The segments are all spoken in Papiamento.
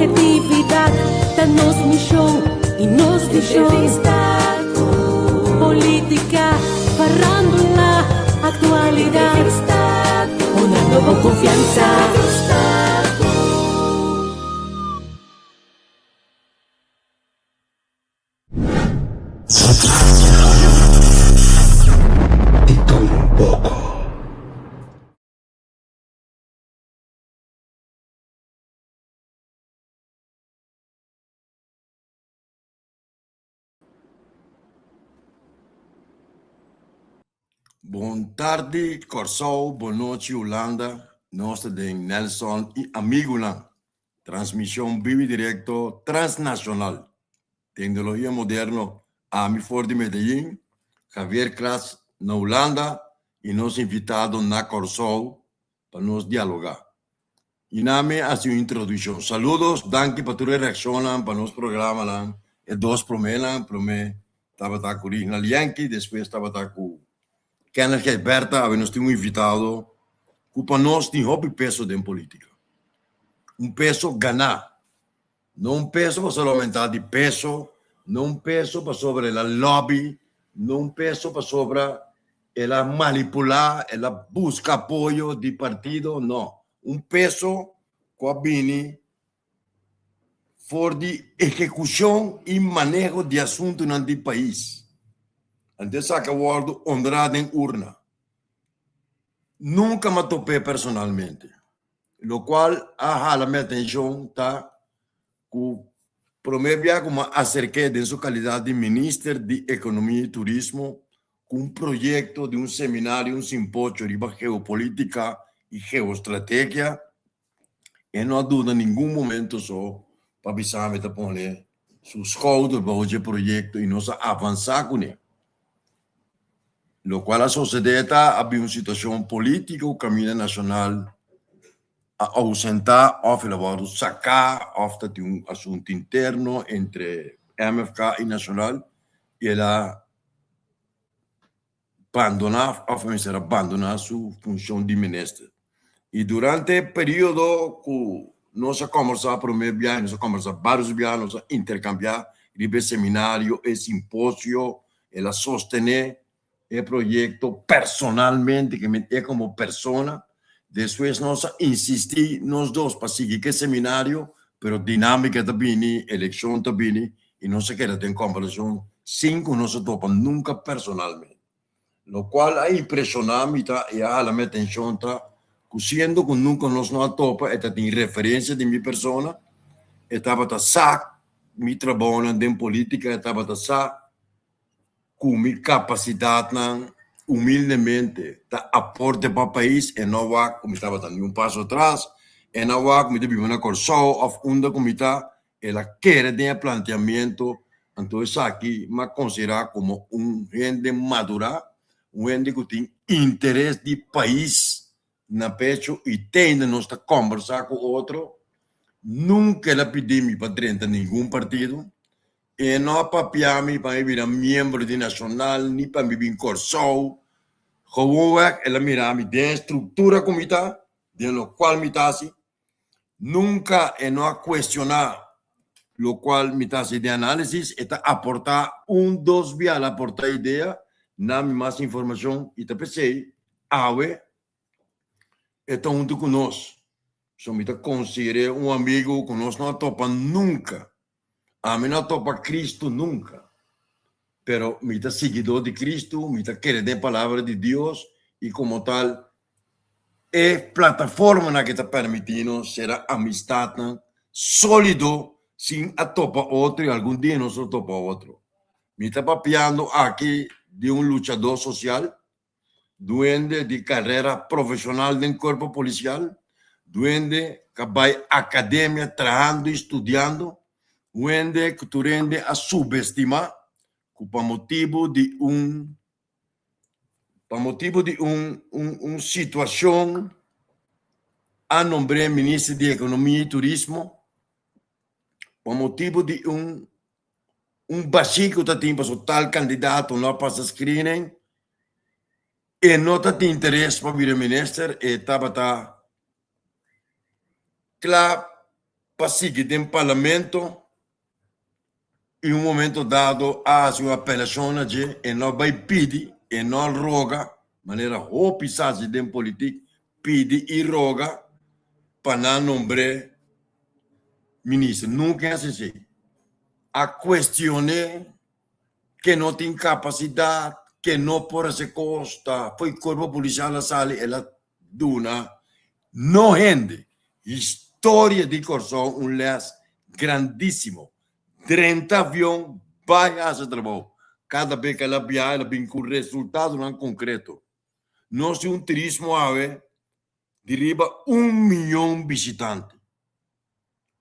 Ophetividat ta nos mishon i nos vishon. Entrevista ku Polítika, farándula, aktualidat. Entrevista ku Honrando bo konfiansa. Entrevista ku. Di todo un poco. Bon tardi Kòrsou, bon nochi Hulanda, nos ta den Nelson i amigunan. Transmishon bibi direkto transnashonal. Teknologia moderno ami for di Medellin, Javier Kras na Hulanda i nos invitado na Kòrsou pa nos dialogá. I na mi hasi un introdukshon. Saludos, danki pa tur e reakshonnan pa nos programanan, e dos proménan, promé tabata ku Rignald Yankee, despues tabata ku Kenneth Gijberta, awe nos tin un invitado ku pa nos tin hopi peso den polítika. Un peso ganá, no un peso pasobra el oumentá di peso, no un peso pasobra el a lobby, no un peso pasobra el a manipulá, el a buska apoyo di partido, no. Un peso ku a bini for di ehekushon i maneho di asuntunan di pais. Anto esaki a wòrdu honrá den urna. Nunka mi a top'é personalmente. Lokual a hala mi atenshon ta ku promé bia ku mi a aserk'é den su kalidat di Minister di Ekonomia i Turismo ku un proyekto di un seminario, un simposio riba geopolitika i geostrategia, e no a duda ningun momento so pa bisa mi ta pone su skouder bou dje proyekto i nos a avansá kuné. Lokual a sosodé ta a bin un situashon polítiko kaminda Nashonal a ousentá òf el a wòrdu saká òf ta tin un asuntu interno entre MFK i Nashonal i el a bandoná òf mester a bandoná su funshon di minister. I durante e periodo ku nos a kòmbersá promé biaha, nos a kòmbersá vários biaha, nos a interkambiá riba e seminario, e simposio, el a sostené e proyekto personalmente, ke men e komo persona. Despues nos a insistí nos dos pa sigui ku e seminario, pero dinámika ta bini, elekshon ta bini i nos a keda den kòmbersashon sin ku nos a topa nunka personalmente. Lokual a impreshoná mi ta i a hala mi atenshon ta ku siendo ku nunka nos no a topa e ta tin referensia di mi persona, e tabata sa mi trabounan den polítika, e tabata sa ku mi kapasidatnan humildemente ta aporte pa pais, e no wak ku mi tabata ni un paso atras, e no wak ku mi ta biba na Kòrsou òf unda ku mi ta, El a kere den e planteamiento, anto esaki m'a konsiderá komo un hende madurá, un hende ku tin interes di pais na pecho i tende nos ta kòmbersá ku otro. Nunka el a pidi mi pa drenta ningun partido, e no a papia mi pa mi bira miembro di Nashonal ni pa mi bin Kòrsou. Gewoonweg el a mira mi den e struktura ku mi ta, den lokual mi ta hasi. Nunka e no a kuestioná lokual mi ta hasi den análisis, e ta aportá un dos bia al aportá idea, na mi mas informashon i ta p'esei awe e ta huntu ku nos. So mi ta konsider'é un amigu ku nos no a topa nunka. Ami no a topa Kristu nunka, pero mi ta siguidó di Kristu, mi ta kere den e Palabra di Dios i komo tal e plataformanan ke ta permití nos sera amistatnan sólido sin a topa otro i algun dia nos lo topa otro. Mi ta papiando aki di un luchadó sosial Duende di karera profeshonal den kuerpo polisial, duende ka bai akademia trahando i studiando, wende ku tur hende a subestimá ku pa motibu di un pa motibu di un un un situashon a nombr'é minister di ekonomia i turismo, pa motibu di un Un bashí ku ta tin pasobra tal kandidato no a pasa screening, e no ta tin interes pa bira minister, e tabata kla pa. pa sigui den Parlamento y un momento dado a haci un apelacion na dje, e no bay pidi, e no roga, manera hopi sa haci den politic, pidi y roga pa nan nombr'é minister. Nunca e haci esey. A cuestion'é ke no tin capacidad, ke no por haci cos, ta fo'i cuerpo policial a sali, el a duna no hende historia di Kòrsou un lès grandísimo. Drenta avion bai hasi trabou. Kada bes ku el a biaha el a bin ku resultadonan konkreto. Nos tin un turismo awe di riba un miyon bishitante.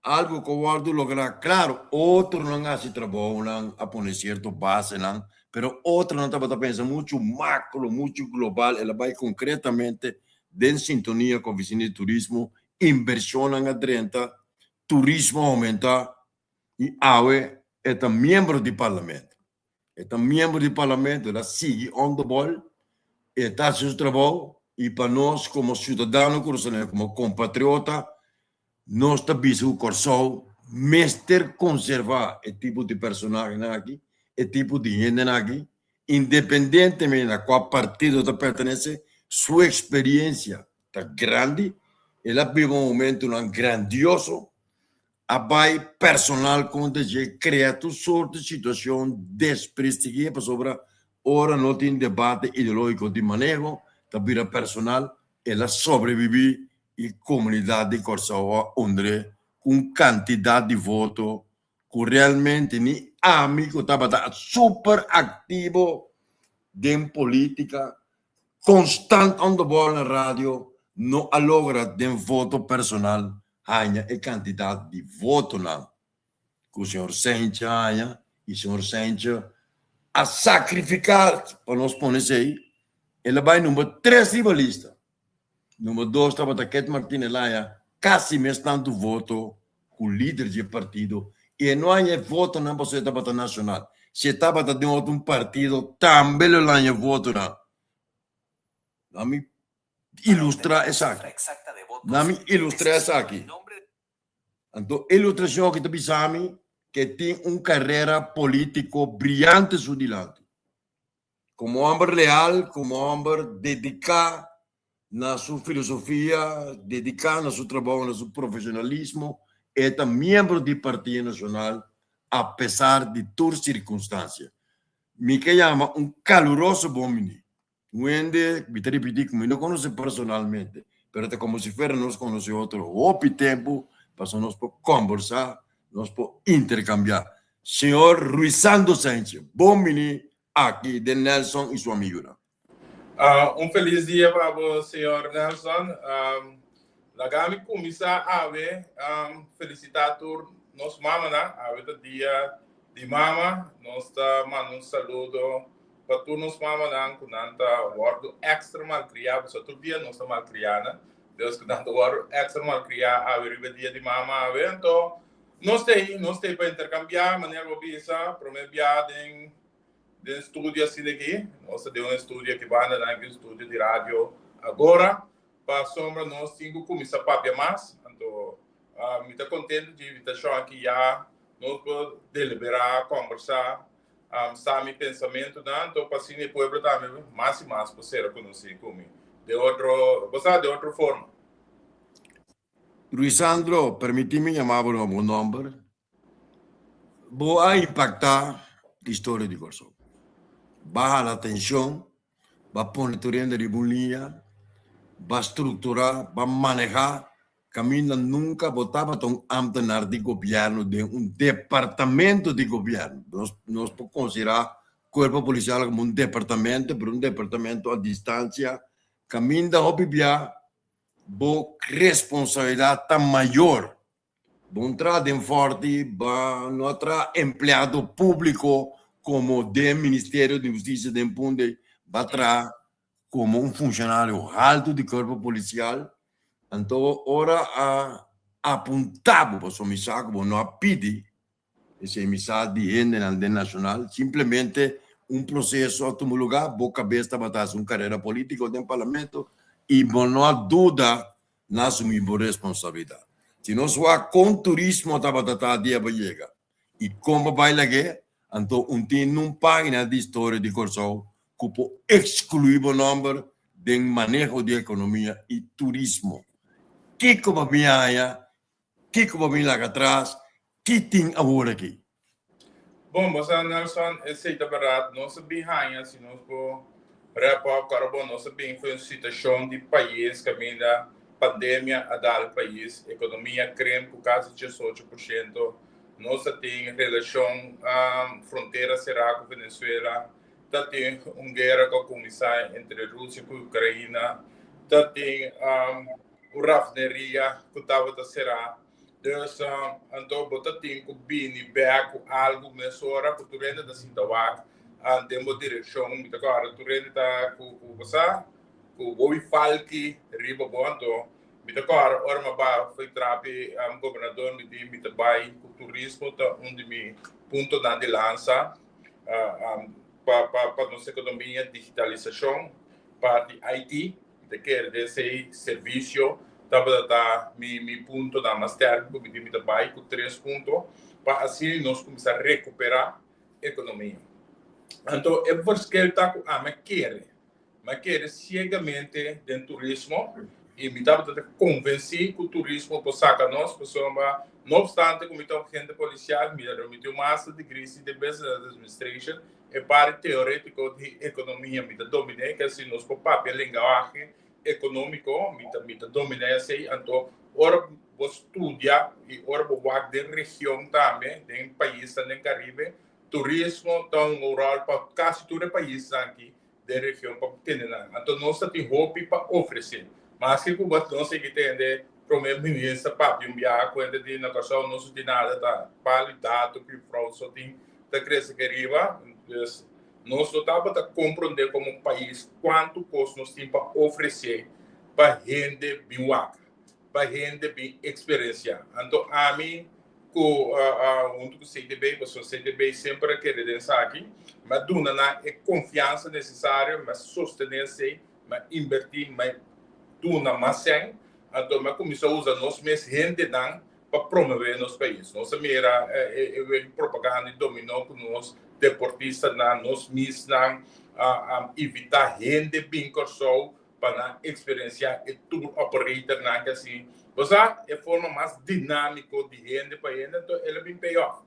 Algo ku a wòrdu lográ. Klaro, otronan a hasi trabounan, a pone sierto basenan, pero otronan tabata pensa muchu makro, muchu global. El a bai konkretamente den sintonia ku Ofisina di Turismo, invershonnan a drenta, turismo a oumentá i awe e ta miembro di parlamento. E ta miembro di parlamento, el a sigui on the ball, e ta hasi su trabou i pa nos komo siudadano kurasoleño, komo kompatriota, nos ta bisa ku Kòrsou mester konservá e tipo di personahenan aki, e tipo di hendenan aki, independientemente na kua partido ta pertenesé, su eksperiensia ta grandi, el a biba momentunan grandioso a bai personal kontra dje krea tur sort di situacion desprestigia pasobra ora no tin debate ideologico di maneho ta bira personal el a sobrevivi y comunidad di Corsou a hundre cu un cantidad di voto cu realmente ni ami cu tabata super activo den politica constant on the ball na radio no a logra den voto personal haña e kantidat di votonan ku señor Cijntje haña i señor Cijntje a sakrifiká pa nos pone esei, el a bai number tres riba lista. Number dos tabata Ket Martin, el a haña kasi mes tantu voto ku lider dje partido i e no haña e votonan pasobra e tabata nashonal. Si e tabata den otro un partido tambe lo el a haña e votonan. Ami ilustrá esaki. Na mi ilustrá esaki. Anto ilustrashon aki ta bisa mi ke tin un karera polítiko briante su dilanti. Komo hòmber leal, komo hòmber dediká na su filosofia, dediká na su trabou, na su profeshonalismo, e ta miembro di Partido Nashonal apesar di tur sirkunstansia. Mi ke yama un kaluroso bon bini. Un hende, mi ta ripití ku mi no konosé personalmente, pero ta komo si fuera nos konosé otro hopi tempu, pasobra nos por kòmbersá, nos por interkambiá. Señor Ruisando Sánchez, bon bini aki den Nelson i su amigunan. Un felis dia pa bo, señor Nelson. Laga mi kuminsá awe felisitá tur nos mamanan. Awe ta dia di mama. Nos ta manda un saludo pa tur nos mamanan ku nan ta wòrdu èkstra malkriá, pasobra tur dia nos ta malkriá nan, dus ku nan ta wòrdu èkstra malkriá awe riba e dia di mama awe. Anto nos ta ei, nos ta ei pa interkambiá, manera bo bisa, promé bia den den studio asina aki, nos ta den un estudio aki banda nan aki, un studio di radio Agora, pasobra nos tin ku kuminsá papia mas, anto mi ta kontentu dje invitashon aki ya nos por deliberá, kòmbersá. Sa mi pensamentunan, anto pa asina e pueblo tambe mas i mas por sera konosí ku mi den otro, bo sa, den otro forma. Ruisandro, permití mi yama bo na bo nòmber. Bo a impaktá historia di Kòrsou. Bo a hala atenshon, bo a pone tur hende riba un liña, bo a strukturá, bo a manehá Caminda nunca bo tabata un ambtenaar di gobierno den un departamento di gobierno. Nos, nos por considera cuerpo policial como un departamento, pero un departamento a distancia. Caminda hopi bia bo responsabilidad ta mayor. Bo no traha den Forti, bo no traha empleado publico como den Ministerio di Husticia den Punde, bo traha komo un funshonario haltu di kuerpo polisial, anto ora a apuntá bo pasobra mi sa ku bo no a pidi esei mi sa di hendenan den nashonal, simplemente un proseso a tuma lugá, bo kabes tabata hasi un karera polítiko den parlamento i bo no a duda na asumí bo responsabilidat. Si nos wak kon turismo tabata ta dia bo yega i kon bo bai lag'é, anto un tin nun página di historia di Kòrsou ku por ekskluí bo nòmber den maneho di ekonomia i turismo. Kiko bo bin haña? Kiko bo bin laga atras? Ki tin awor aki? Bon, bo sa Nelson, esei ta bèrdat. Nos a bin haña, si nos por wrap up, kòrda bon, nos a bin for un situashon di pais kaminda pandemia a dal pais, ekonomia krimp ku kasi 18%, nos a tin relashon frontera será ku Venezuela, ta tin un guera ku a kuminsá entre Rusia ku Ukraina, ta tin un rafineria ku tabata será. Dus, anto bo ta tin ku bini bek ku algu mesora ku tur hende ta sinta wak den bo direkshon. Mi ta kòrda tur hende ta ku ku bo sa ku hopi falki riba bo. Anto mi ta kòrda ora mi a bai for trapi gobernador mi di mi ta bai ku turismo ta un di mi puntonan di lansa pa pa nos ekonomia, digitalisashon, parti IT. Mi ta kere den esei servisio tabata ta mi mi puntonan mas sterke ku mi tin. Mi ta bai ku tres punto pa asina nos kuminsá rekuperá ekonomia. Anto e verschil ta ku ami a kere, mi a kere siegamente den turismo i mi tabata ta konvensí ku turismo por saka nos pasobra no opstante ku mi ta un agente polisial mi mi tin un master degree si den business administration. E parti teorétiko di ekonomia mi ta dominé, ke si nos por papia lengawahe ekonómiko, mi ta mi ta dominé esei. Anto ora bo studia i ora bo wak den region tambe, den paisnan den Karibe, turismo ta un ròl pa kasi tur e paisnan aki den region pa tene nan. Anto nos ta tin hopi pa ofresé. Maske ku bo no sigui tende prome minister papia un biaha kuenta di na Kòrsou nos no tin nada ta palu dato ku frou so tin ta krese ke riba. Dus nos no tabata komprondé komo pais kuantu kos nos tin pa ofresé pa hende bin wak, pa hende bin eksperensiá. Anto ami ku huntu ku CTB, pasobra CTB semper a kere den esaki, mi a duna nan e konfiansa nesesario, mi a sostené esei, mi a inbertí, mi a duna mas sèn, anto mi a kuminsá usa nos mes hendenan pa promové nos pais. Nos a mira e propaganda di dominó ku nos deportistanan, nos misnan a invitá hende bin Kòrsou pa nan eksperensiá e tour operatornan ke hasi. Bo sa, e forma mas dinámiko di hende pa hende, anto el a bin pay off.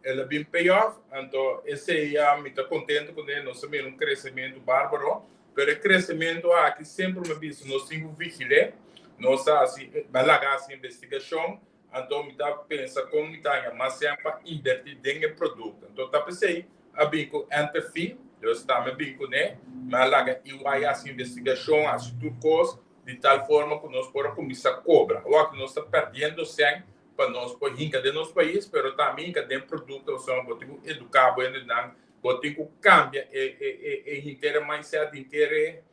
El a bin pay off, anto esei mi ta kontentu kuné. Nos a mira un kresementu bárbaro, pero e kresementu aki semper mi a bisa nos tin ku vigil'é. Nos a hasi, mi a laga hasi investigashon, anto mi ta pensa kon mi ta haña mas sèn pa invertí den e produkto. Anto ta p'esei a bin ku enter fee, dus tambe a bin kuné. Mi a laga EY hasi investigashon, hasi tur kos di tal forma ku nos por a kuminsá kobra. Awor ku nos ta pèrdiendo sèn pa nos por hinka den nos pais, pero tambe hinka den produkto, pasobra bo tin ku eduká bo hendenan, bo tin ku kambia e e e e henter e mindset, henter e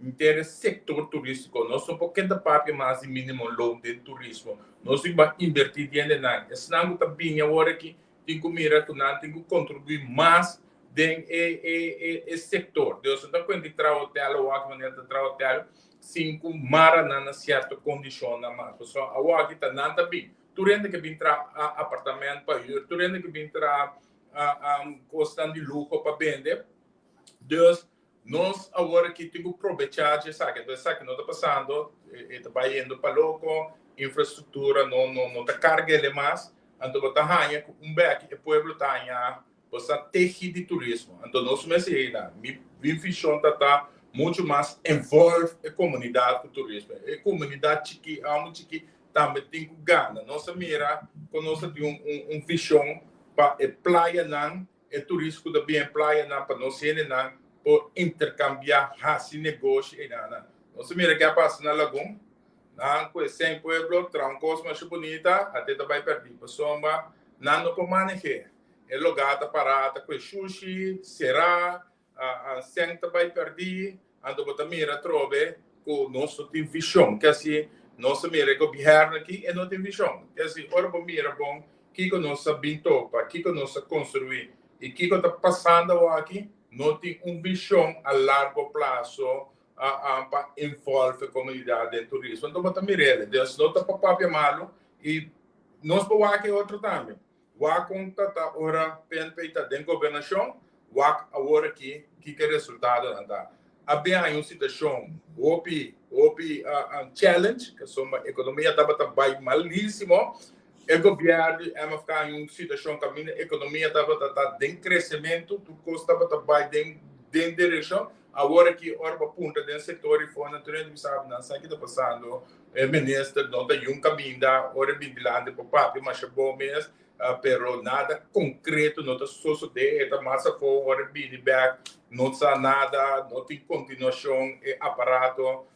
henter e sektor turístiko. Nos no por keda papia mas di mínimo loon den turismo. Nos tin ku bai invertí di hendenan. Esnan ku ta bini awor aki tin ku mira ku nan tin ku kontribuí mas den e e e e sektor. Dios no ta kuenta di traha hotel awor aki manera ta traha hotel sin ku mara nan na sierto kondishonnan mas. Pasobra awor aki ta nan ta bin. Tur hende ke bin traha apartamento pa hür, tur hende ke bin traha kosnan di luho pa bende. Dus nos awor aki tin ku probechá dje esaki. Entonces esaki no ta pasando, e ta bayendo pa loko, infrastruktura no no no ta karg'el mas. Anto bo ta haña ku un bèki e pueblo ta haña Bo sa tehi di turismo. Anto nos mester yega. Mi mi vision ta ta mucho mas involve e comunidad cu turismo. E comunidad chiki, amo chiki tambe tin cu gana. Nos a mira cu nos a tin un un un vision pa e playanan, e turista cu ta bin e playanan pa nos hendenan por intercambia, haci negoshi eynan. Nos a mira ke a pasa na Lagun. Nan ku e sèn pueblo traha un kos masha bunita, ate ta bai pèrdí pasobra nan no por maneh'é. E lugá ta pará ta ku e shushi, será, sèn ta bai pèrdí. Anto bo ta mira atrobe ku nos no tin vishon. Ke asi nos a mira e gobièrnu aki, e no tin vishon. Ke asi ora bo mira bon kiko nos a bin topa, kiko nos a konstruí i kiko ta pasando awor aki, no tin un vishon a largo plaso pa involve e comunidad den turismo. Anto bo ta mir'el. Dus no ta pa papia malu. I nos por wak e otro tambe. Wak kon ta ta ora PNP ta den gobernashon, wak awor aki kiko e resultadonan ta. A bin haña un situashon hopi, hopi challenge, pasobra ekonomia tabata bai malisimo. E gobièrnu di MFK haña un situashon kaminda ekonomia tabata ta den kresementu, tur kos tabata bai den den direkshon. Awor aki ora bo puntra den sektor di fondo, tur hende bisa nan sa ki ta pasando. E minister no ta yun kaminda ora e bin dilanti por papia masha bon mes, pero nada konkreto no ta sosodé. E ta mas afó ora e bini bèk no sa nada, no tin kontinuashon, e aparato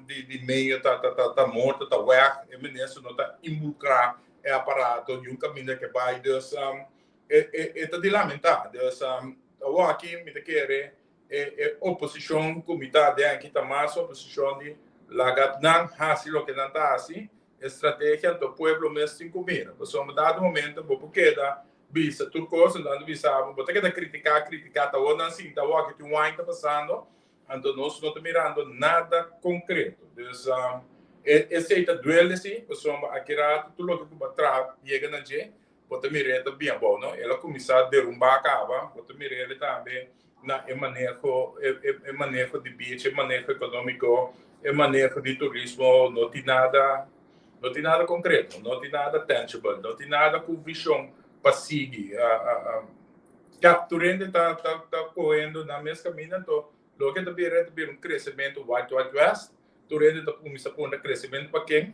di medio ta ta morto, ta wèg. E minister no ta involukrá e aparato yun kaminda ke bai. Dus e ta di lamentá. Dus awor aki mi ta kere E oposishon ku mi ta den aki ta mas oposishon di laga nan hasi loke nan ta hasi, e strategia anto pueblo mes tin ku mira. Pasobra dado momento bo por keda bisa tur kos, anto nan ta bisa bo, bo ta keda kritiká, kritiká, ta awor nan sinta awor aki tin wine ta pasando, anto nos no ta mirando nada konkreto. Dus esei ta duele si, pasobra aki rato tur loke ku bo a traha yega na dje, Bo ta mir'é ta bin abou, no? El a kuminsá derumbá kaba. Bo ta mir'é tambe na e maneho, e maneho di beach, e maneho ekonómiko, e maneho di turismo. No tin nada, no tin nada konkreto, no tin nada tangible, no tin nada ku vishon pa sigui. Ya, tur hende ta ta ta kohendo nan mes kaminda, anto loke ta bira ta bira un kresementu wild wild west. Tur hende ta kuminsá pone kresementu pa ken.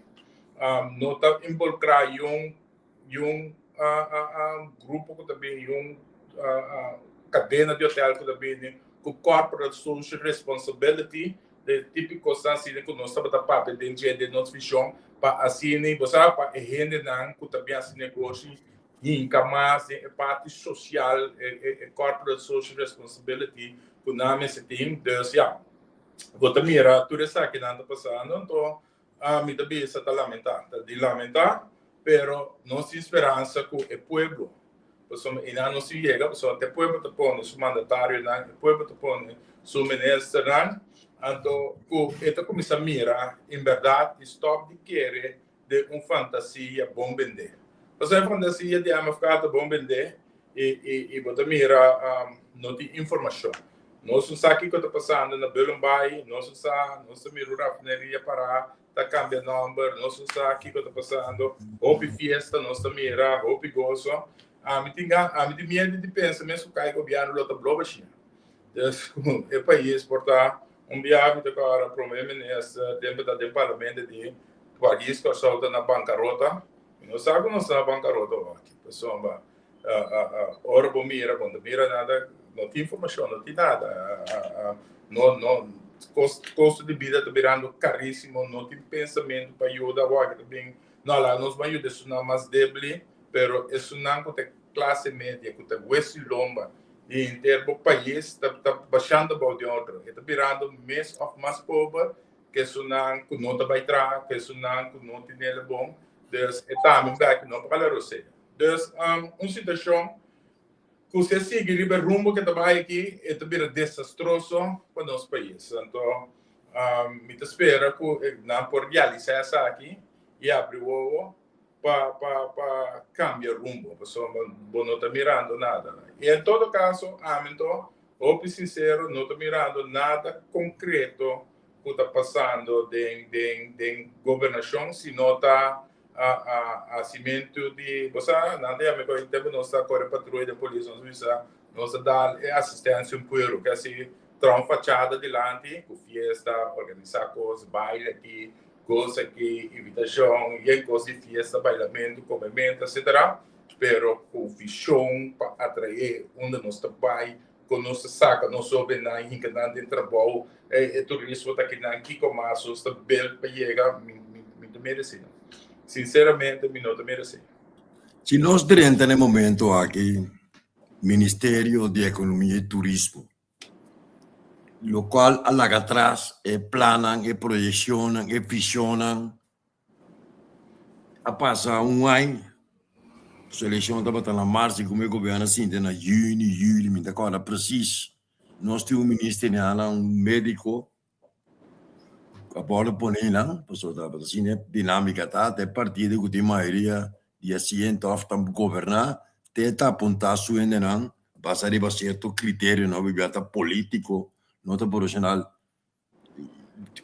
No ta involukrá yon. Y un grupo cu ta bini, y un cadena di hotel cu ta bini cu corporate social responsibility, de tipo cosnan asina cu nos tabata papia den dje den nos vision, pa asina, bo sa, pa e hendenan cu ta bin haci negoshi hinca mas den e parti social, e corporate social responsibility cu nan mester tin. Dus ya, bo ta mira tur esakinan ta pasando, anto Mi ta bisa ta lamentá, ta di lamentá, pero nos tin speransa ku e pueblo, pasobra einan nos tin yega, pasobra te pueblo ta pone su mandatarionan, e pueblo ta pone su ministernan, anto ku e ta kuminsá mira en bèrdat i stòp di kere den un fantasia bon bendé. Pasobra e fantasia di MFK ta bon bendé i bo ta mira no tin informashon. Nos no sa kiko ta pasando na Bullenbaai, nos no sa, nos ta mira un rafineria pará ta kambia nòmber, nos no sa kiko ta pasando. Hopi fiesta nos ta mira, hopi goso. Ami tin gan, ami tin miedu di pensa mes ku kai gobièrnu lo ta blo bashia. Dus ku e pais por ta un biaha mi ta kòrda prome minister tempu ta den parlamento di pais Kòrsou ta na bankarota. Mi no sa ku nos ta na bankarota awor aki, pasobra Ora bo mira, bo no ta mira nada, no tin informacion, no tin nada. No, no, costo di bida ta birando carísimo, no tin pensamento pa yuda, awor aki ta bin, no, laga nos ban yuda esunnan mas debli, pero esunnan cu ta clase media, cu ta hues y lomba di henter bo pais ta ta bashando abou di otro. E ta birando mes of mas pober cu esunnan cu no ta bay traha, cu esunnan cu no tin nele bon. Dus e tambe bek no pa hala rosea. Dus un situashon ku si e sigui riba e rumbo ku e ta bai aki, e ta bira desastroso pa nos pais. Anto mi ta spera ku nan por realisá esaki i abri wowo pa pa pa kambia rumbo, pasobra bo no ta mirando nada. I en todo kaso ami anto hopi sinsero no ta mirando nada konkreto ku ta pasando den den den gobernashon si no ta hasimentu di bo sa nan ta yama e tempu nos ta kore patruya den polis nos bisa nos ta dal e asistensia un pueblo ke asi traha un fachada dilanti ku fiesta organisá kos baile aki kos aki invitashon yen kos di fiesta bailamentu komementu etsetera pero ku vishon pa atraé unda nos ta bai ku nos ta saka nos hóbennan i hinka nan den trabou, e turismo ta kinan, kiko mas nos ta build pa yega, mi mi ta mira asina. Sinceramente mi no ta mira asina. Si nos drenta na e momento aki Ministerio di Ekonomia i Turismo, lokual a laga atras e plannan, e proyekshonnan, e vishonnan A pasa un aña, su eleccion tabata na mars y como e gobierno a sinti na juni, juli, mi ta corda precies. Nos tin un minister na un medico. a wòrdu poné nan, pasobra tabata asina e dinámika ta, ta e partido ku tin mayoria di asiento òf ta goberná, te ta apuntá su hendenan basa riba sierto kriterionan, hopi bia ta polítiko, no ta profeshonal.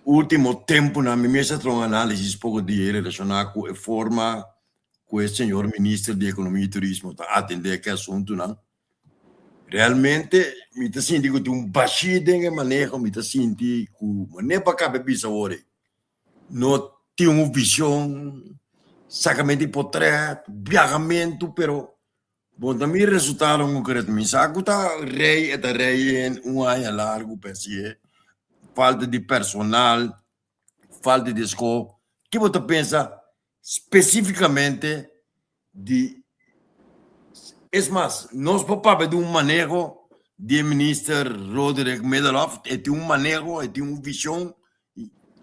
Último tempunan mi mes a traha un análisis poko di relashoná ku e forma ku e señor minister di Ekonomia i Turismo ta atendé ku e asuntunan. Realmente mi ta sinti ku tin un bashí den e maneho, mi ta sinti ku manera pa kaba e bisa awor ei no tin un vishon, sakamento di potrèt, biahamentu, pero Bo ta mira resultado concreto. Mi sa cu ta rey e ta rey en un aña largo p'esei. Falta di personal, falta di school. Ki bo ta pensa specificamente di Es mas, nos por papia di un maneho di e minister Roderick Middelhof. E tin un maneho, e tin un vision.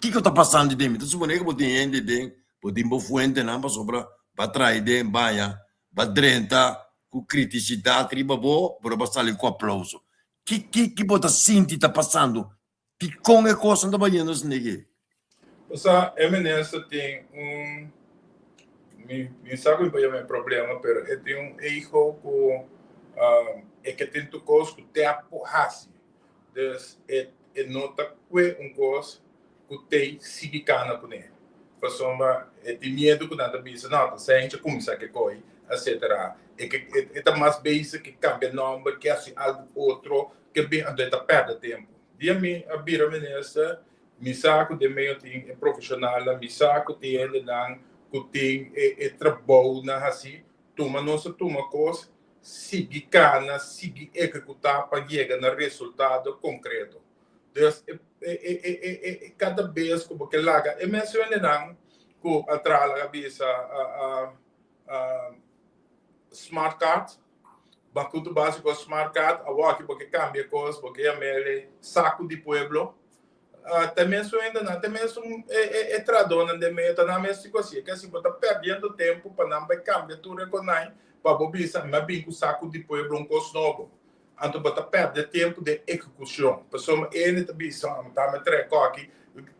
Kiko ta pasando den? Mi ta supone ku bo tin hende den, bo tin bo fuentenan pasobra bo a traha den baña Ba drenta ku kritisidat riba bo, pero ba sali ku aplouso. Ki ki ki bo ta sinti ta pasando? Dikon e kosnan ta bayendo asina aki? Bo sa, e minister tin un, mi mi sa ku mi por yama e problema, pero e tin un ego ku e ke tin tur kos ku te a por hasi. Dus e e no ta kue un kos ku tei sigui kana kuné. Pasobra e tin miedu ku nan ta bisa, no, ta Sencha kuminsá ke koi, etsetera. E ke e ta mas bezig ke kambia nòmber, ke hasi algu otro, ke bin, anto e ta pèrdè tempu. Dia mi a bira minister, mi sa ku den medio tin e profeshonalnan, mi sa ku tin hendenan ku tin e e trabounan hasí. Tuma nos a tuma kos, sigui kana, sigui ehekutá pa yega na resultado konkreto. Dus e e e e e e kada bes ku bo ke laga e mes hendenan ku a traha laga bisa a a a smart card, Bakutu Básiko smart card, awor aki bo ke kambia kos, bo ke yam'el saku di pueblo. Ta mes hendenan, ta mes e e e trahadónan den medio ta nan mes kiko hasi. E ke hasi bo ta pèrdiendo tempu pa nan bai kambia tur e konai pa bo bisa mi a bin ku saku di pueblo un kos nobo. Anto bo ta pèrdè tempu den ehekushon. Pasobra hende ta bisa, mi ta me trae kòki,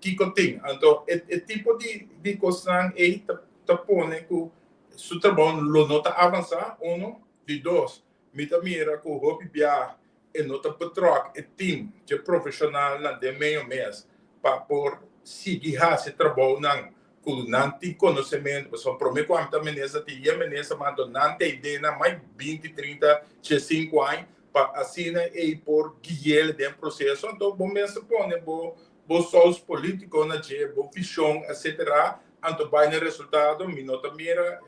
kiko tin? Anto e e tipo di di kosnan ei ta ta pone ku su trabou lo no ta avansá, uno. Di dos, mi ta mira ku hopi bia e no ta betròk e tim dje profeshonalnan den medio mes pa por sigui hasi trabounan ku nan tin konosementu, pasobra promé ku ami ta minister tin yen minister mas anto nan ta idenan mas binti, trinta, diesinku aña pa asina ei por guiel den proseso. Anto bo mester pone bo bo sous politiko na dje, bo vishon etsetera, anto bai na resultado. Mi no ta mira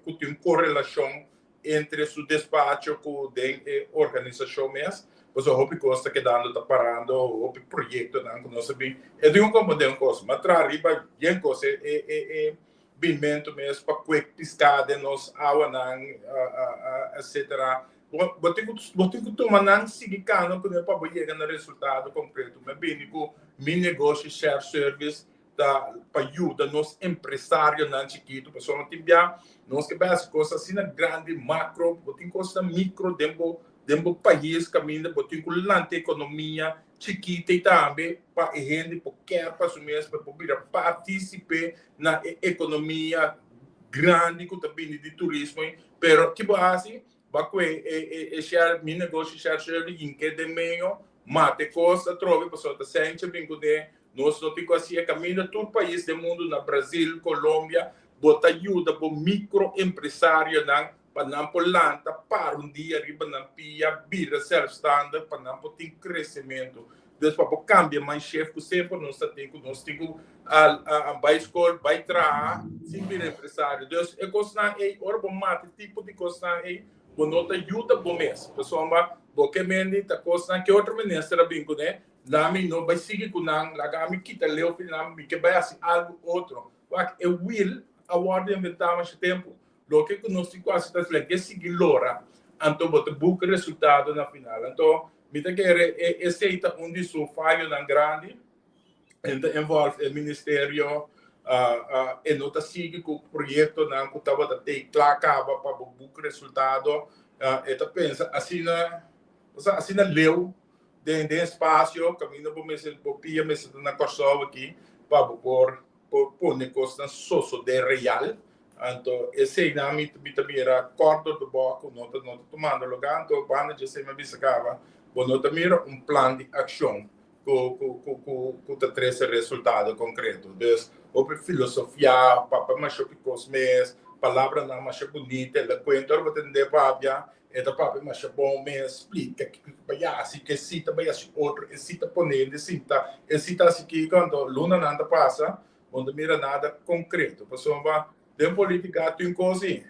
ku tin un korelashon entre su despacho ku den e organisashon mes, pasobra hopi kos ta kedando ta parando, hopi proyektonan ku nos a bin. E tin un komprondé un kos, m'a traha riba yen kos, e e e e binmentu mes pa kwek piská den nos awanan, etsetera. Bo bo tin ku bo tin ku tuma nan sigui kano kuné pa bo yega na resultado konkreto. Mi a bini ku mi negoshi Chef Service ta pa yuda nos empresarionan chikitu, pasobra tin bia nos ke bai hasi kos asina grandi, makro, bo tin kosnan mikro den bo den bo pais kaminda bo tin ku lanta ekonomia chikita i tambe pa e hende por kèr pa su mes pa e por bira partisipe na e ekonomia grandi ku ta bini di turismo ei. Pero ki bo hasi? Bo a kue e e e share mi negoshi share share yinke den medio mata e kos atrobe pasobra ta sèncha bin kuné. Nos no tin ku hasi e kaminda tur pais den mundu na Brazil, Colombia, bo ta yuda bo micro empresarionan pa nan por lanta para un dia riba nan pia, bira zelfstandig pa nan por tin kresementu. Dus pa bo kambia mindshef ku semper nos ta tin ku nos tin ku bai skol, bai traha sin bira empresario. Dus e kosnan ei ora bo mata e tipo di kosnan ei bo no ta yuda bo mes pasobra bo ke mendi ta kosnan ke otro minister a bin kuné. Lami no bai sigui ku nan, laga mi kita leu fi nan, mi ke bai hasi algu otro. Wak, e wiel a wòrdu inventá masha tempu. Loke ku nos tin ku hasi ta lag'é sigui lora, anto bo ta buka resultado na final. Anto, mi ta kere e esei ta un di su fayonan grandi. E ta involve e ministerio, e no ta sigui ku proyektonan ku tabata tei kla kaba pa bo buka resultado. E ta pensa asina, asina leu. Den den espasio kaminda bo mester bo pia mester ta na Kòrsou aki. pa bo por por pone kosnan sosodé real. Anto eseinan mi mi ta mira kort door de bocht ku no ta no ta tumando lugá. Anto banda dje esei mi a bisa kaba, bo no ta mira un plan di akshon ku ku ku ku ku ta trese resultado konkreto. Dus hopi filosofia, papia masha hopi kos mes, palabranan masha bunita, elokuente. Ora bo tende papia, e ta papia masha bon mes, splika kiko ta bai hasi, ke si ta bai hasi otro, e si ta pone hende sinta, e si ta hasi kiko. Anto lunanan ta pasa, bo no ta mira nada konkreto. Pasobra den politika tin kos ei,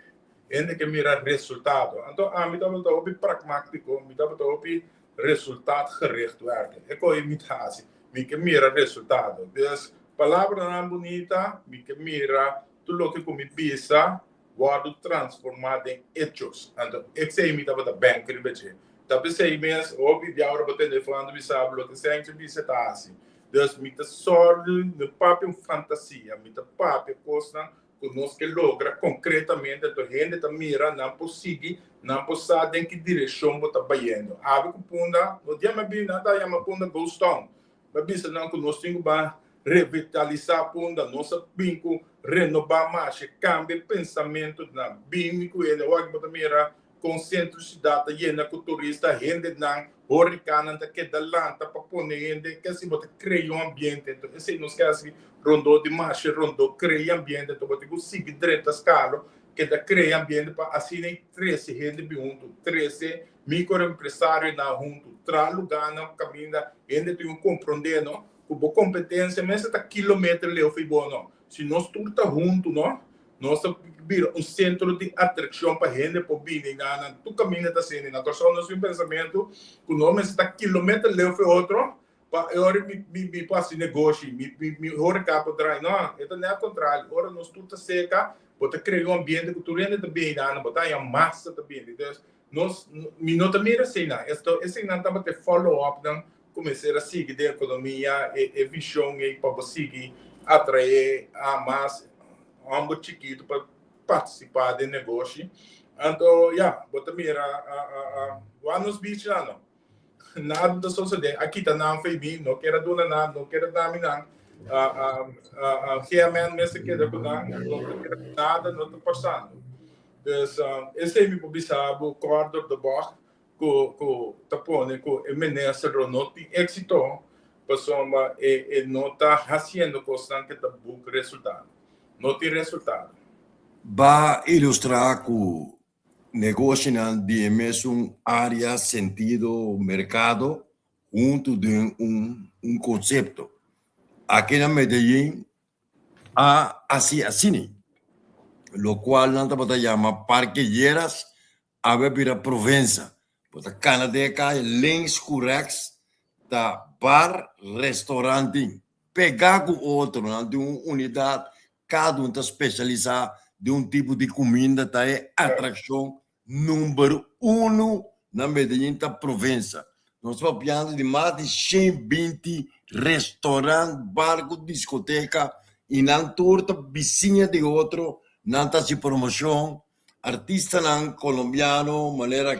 hende ke mira resultado. Anto ami tabata hopi pragmátiko, mi tabata hopi resultaatgericht werken. E koe mi ta hasi, mi ke mira resultado. Dus palabranan bunita, mi ke mira tur loke ku mi bisa wòrdu transformá den echos. Anto esei mi tabata bènk riba dje. Ta p'esei mes hopi bia ora bo tende Fernando bisa bo loke Senchi bisa ta hasi. Dus mi ta sòrdu no papia un fantasia, mi ta papia kosnan ku nos ke logra konkretamente, anto hende ta mira, nan por sigui, nan por sa den ki direkshon bo ta bayendo. Abi ku Punda, no dia mi a bini nan ta yama Punda ghost town. Mi a bisa nan ku nos tin ku ban revitalisá Punda, nos a bin ku renobá masha, kambia e pensamentu di nan, bini ku hende. Awor aki bo ta mira kon sentro siudat ta yena ku turista, hendenan, horikanan ta keda lanta pa pone hende, kesi bo ta krea un ambiente. Enton esei nos ke hasi rondó di masha rondó, krea ambiente. Enton bo tin ku sigui drenta skalo, keda krea ambiente pa asina ei trese hende bin huntu, trese mikroempresarionan huntu, traha lugánan kaminda hende tin ku komprondé no ku bo kompetensia mester ta kilometer leu for bo no. Si nos tur ta huntu no, Nos ta bira un sentro di atrakshon pa hende por bini na nan tur kaminda ta sindi. Na Kòrsou nos tin un pensamentu ku nos mester ta kilometer leu for e otro pa e ora mi mi mi por hasi negoshi, mi mi mi horeca por drai. No, e ta nèt kontrario. Ora nos tur ta seka, bo ta krea un ambiente ku tur hende ta bini na nan, bo ta haña masa ta bini. Entonces, nos mi no ta mira eseinan. Esto eseinan tabata e follow upnan ku mester a sigui den ekonomia, e e vishon ei pa bo sigui atraé a mas hòmber chikitu pa partisipá den negoshi. Anto ya, bo ta mira wak nos bichnan no. Nada no ta sosodé. A kita nan fo'i mi, no kier a duna nan, no kier a dami nan. GMN mester keda ku nan, no ta mira nada no ta pasando. Dus esei mi por bisa bo kort door de bocht ku ku ta pone ku e minister lo no tin éksito pasobra e e no ta hasiendo kosnan ke ta buk resultado. No tin resultado. Ba ilustrá ku negoshinan di e mesun área, sentido, merkado huntu den un un konsepto. Aki na Medellin a hasi asina, lokual nan tabata yama Parke Lleras Awe bira Provenza. Bo ta kana den e kaya links ku rèks ta bar, restaurant tin. Pegá ku otro, nan tin un unidat, kada un ta spesialisá den un tipo di kuminda, ta e atrakshon number uno na Medellin ta Provenza. Nos ta papiando di mas di 120 restaurant, bar ku diskoteka i nan tur ta bisiña di otro, nan ta hasi promoshon. Artistanan colombiano manera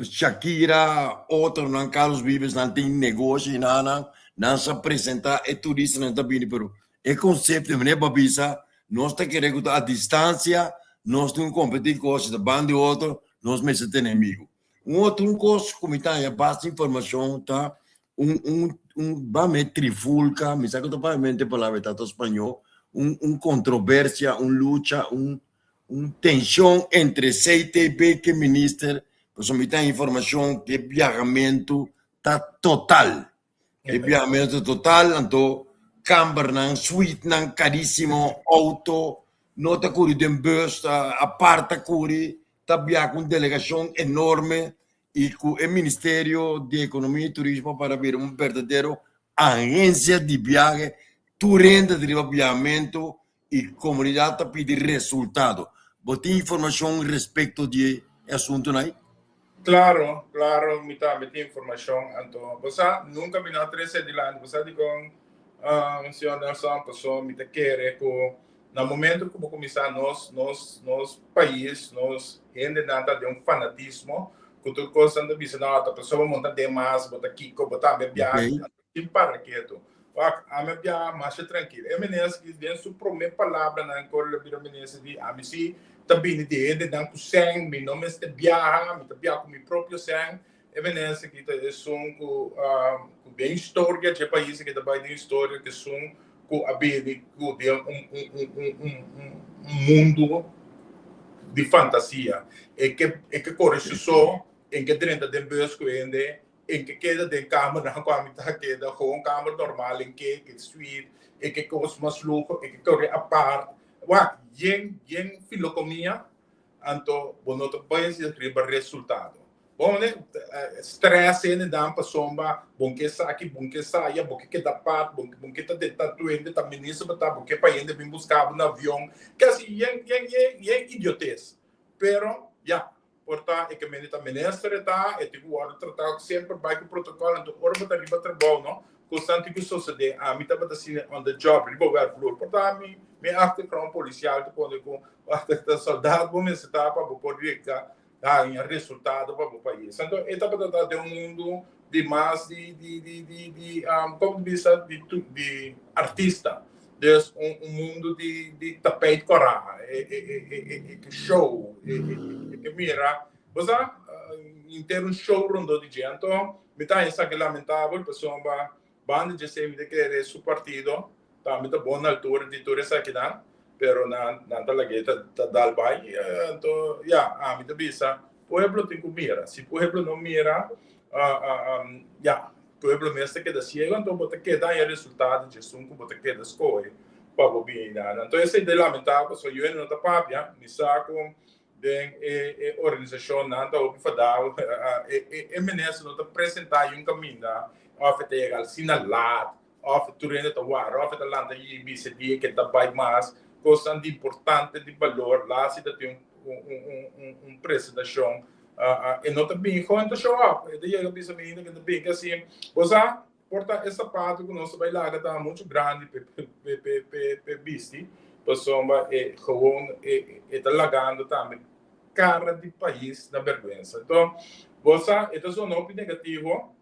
Shakira, otronan, Carlos Vives, nan tin negoshi nan, nan sa presenta e turistanan ta bini, pero e concepto meneer bo a bisa, nos ta kere cu ta a distancia, nos tin cu competi cu otro, si ta ban di otro, nos mester tene amigo. Un otro un cos cu mi ta haya basta informacion ta un un un bame trifulca, mi sa cu ta papiamente palabra ta ta spañó, un un controversia, un lucha, un un tension entre CTB cu e minister, pasobra mi ta haya informacion cu e biahamento ta total. E biahamento ta total, anto cambernan, suitenan carisimo, auto, no ta curi den bus, ta apart ta curi, ta biaha cu un delegacion enorme y cu e Ministerio di Economia y Turismo para bira un berdadero agencia di biahe, tur hende ta riba biahamento y comunidad ta pidi resultado. Bo tin informacion respecto di e asuntonan ay? Claro, claro, mi tambe tin informacion. Anto, bo sa, nunca mi no a trece dilanti. Bo sa dicon, señor Nelson? Pasobra mi ta kere cu Na momento ku bo kuminsá nos nos nos pais, nos hendenan ta den un fanatismo ku tur kos nan ta bisa no ta pasobra bo ta den mas, bo ta kiko, bo tambe biaha, Ok. sin para ketu. Wak, ami a biaha masha trankil. E minister ki den su prome palabranan ku el a bira minister di, ami si ta bini di hendenan ku sèn, mi no mester biaha, mi ta biaha ku mi propio sèn. E minister ki ta esun ku ku den historia dje pais aki ta bai den historia ku esun ku a bini ku den un un un un un un mundu di fantasia. E ke e ke kore su so, en ke drenta den bus ku hende, En ke keda den kamernan ku ami ta keda, gewoon kamer normal en ke ke suite, e ke kos mas luho, e ke kore apart. Wak, yen yen filokomia, anto bo no ta bai hasi riba resultado. Bon, ne, stress hende dan pasobra bon ke esaki, bon ke esaya, bo ke keda apart, bo bon ke ta den tantu hende, ta minister bo ta, bo ke pa hende bin buska bo na avion. Kasi yen yen yen yen idiotes. Pero, ya, Por ta e ke mende ta minister e ta, e tin ku wòrdu tratá semper bai ku protokòl, anto ora bo ta riba trabou no, kosnan tin ku sosodé. Ami tabata asina on the job riba wèrkvloer. Por ta mi mi achtergrond polisial ta pone ku ta sòldat bo mester ta pa bo por yega haña resultado pa bo pais. Anto e tabata ta den un mundu di mas di di di di di komo ta bisa di di artista. Dus un un mundu di di tapijt kòrá, e e e e e e show, e e e ke mira, bo sa, henter un show rondó di dje. Anto mi ta haña esaki lamentabel pasobra banda dje esei mi ta kere su partido tambe ta bon na altura di tur esakinan, pero nan nan ta lag'é ta ta dal bai. Anto ya, ami ta bisa pueblo tin ku mira, si pueblo no mira, ya, Pueblo mes ta keda ciego, anto bo ta keda haña resultado dje esun ku bo ta keda skohe pa bo bini nan. Anto esei ta lamentabel pasobra yu hende no ta papia, mi sa ku den e e organisashonnan ta hopi fadau, e e e minister no ta presenta yun kaminda òf e ta yega asina laat òf tur hende ta wara òf e ta lanta i bisa di ke ta bai mas kosnan di importante di balor laat si ta tin un un un un presentashon. E no ta bin gewoon ta show up. E ta yega bisa mi hende ke ta bin ke asi. Bo sa, por ta e sapato ku nos ta bai laga ta muchu grandi pe pe pe pe pe bisti, pasobra e gewoon e e ta lagando tambe kara di pais na bèrgwensa. Enton, bo sa, e ta zona hopi negativo,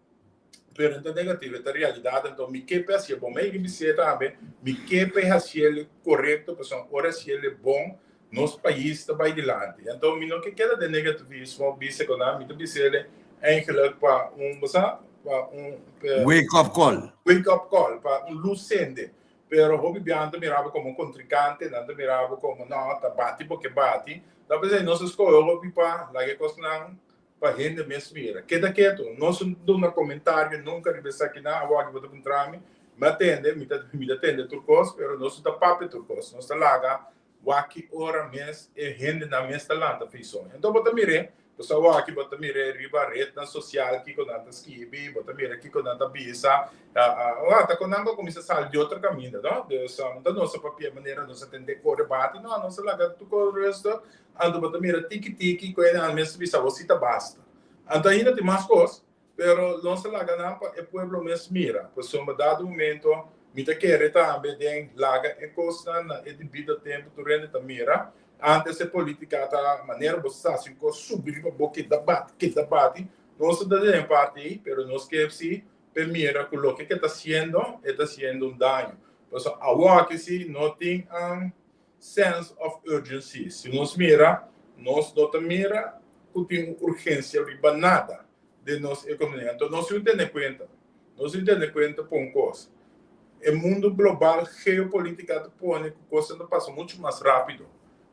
pero no ta negativo, e ta realidat. Enton, mi ke pe hasié bon. Mi a yega bis'é tambe, mi ke pe hasié korekto, pasobra ora hasié bon, nos pais ta bai dilanti. Anto mi no ke keda den negativismo, bisa ku nan, mi ta bisa el'e eigenlijk pa un, bo sa, pa un Wake up call. Wake up call, pa un lus sende. Pero hopi biaha nan ta mira bo komo un kontrinkante, nan ta mira bo komo no, ta bati bo ke bati. Ta p'esei nos a skohe hopi pa laga e kosnan pa hende mes mira. Keda ketu, no duna komentario nunka riba esakinan, awor aki bo ta puntra mi, mi a tende, mi ta mi ta tende tur kos, pero nos no ta papia tur kos, nos ta laga Wak ki ora mes e hendenan mes ta lanta fison. Enton bo ta mir'é, bo sa wak bo ta mir'é riba retnan sosial kiko nan ta skibi, bo ta mira kiko nan ta bisa. Wak ta kon nan ku a kuminsá sali di otro kaminda, no? Dus no ta nos a papia manera nos a tende kore bati, no, nos a laga tur kos rustig, anto bo ta mira tiki tiki ku hendenan mes ta bisa awor si ta basta. Anto ainda tin mas kos. Pero nos a laga nan pa e pueblo mes mira, pasobra dado momento mi ta kere tambe den laga e kosnan na e debido tempo tur hende ta mira. Antes e politica ta manera bo sa si un kos subi riba bo keda bati, keda bati. Nos ta den e parti ei, pero nos ke si p'e mira ku loke ke ta hasiendo e ta hasiendo un daño. Pasobra awoki si no tin sense of urgency. Si nos mira, nos no ta mira ku tin un urgensia riba nada den nos ekonomia. Anto nos tin tene kuenta, nos tin tene kuenta pa un kos. E mundu global, geopolitika ta pone ku kosnan ta pasa muchu mas rápido.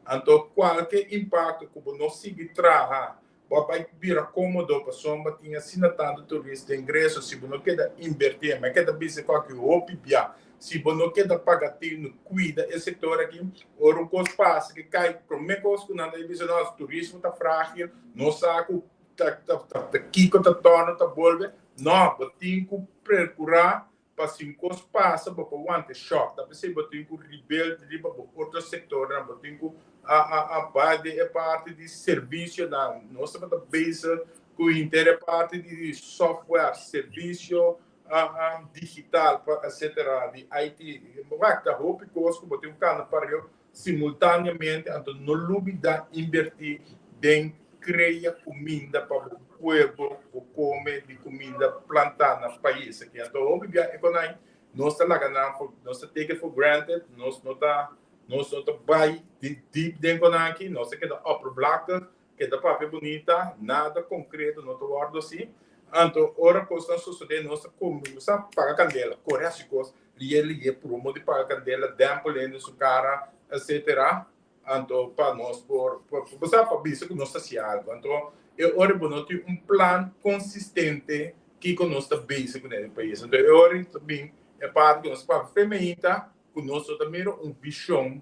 Anto kualke impakto ku bo no sigui traha, bo a bai bira kómodo pasobra tin asina tantu turista ingreso, si bo no keda inbertí, mi a keda bisa ku aki hopi bia, si bo no keda paga tinu, kuida e sektor aki, ora un kos pasa ke kai, promé kos ku nan ta bisa, no, turismo ta frágil, nos sa ku ta ta ta kiko ta torna ta bolbe, no, bo tin ku perkurá pa si un kos pasa bo por wanta e shòk. Ta p'esei bo tin ku rebuild riba bo otro sektornan, bo tin ku a a a bai den e parti di servisionan. Nos tabata bezig ku henter e parti di software, servisio a a digital pa etcetera, di IT. Wak, ta hopi kos ku bo tin ku kanda pareu simultaneamente, anto no lubida inberti den crea cuminda pa bo pueblo por come di cuminda planta na pais aki. Anto hopi bia econai Nos ta laga nan for, nos ta take it for granted, nos no ta, nos no ta bai deep den con aki, nos ta keda oppervlakkig, keda papia bunita, nada concreto no ta wordo así. Anto ora cosnan sosode nos ta cuminsa paga candela, core haci cos, liye liye prumo di paga candela, dempel hende su cara, etcetera. Anto pa nos por, bo sa, pa bisa ku nos ta hasi algu. Anto e ora bo no tin un plan konsistente kiko nos ta bezig kuné den pais. Anto e ora ta bin e parti ku nos papia femeita ku nos no ta mira un vishon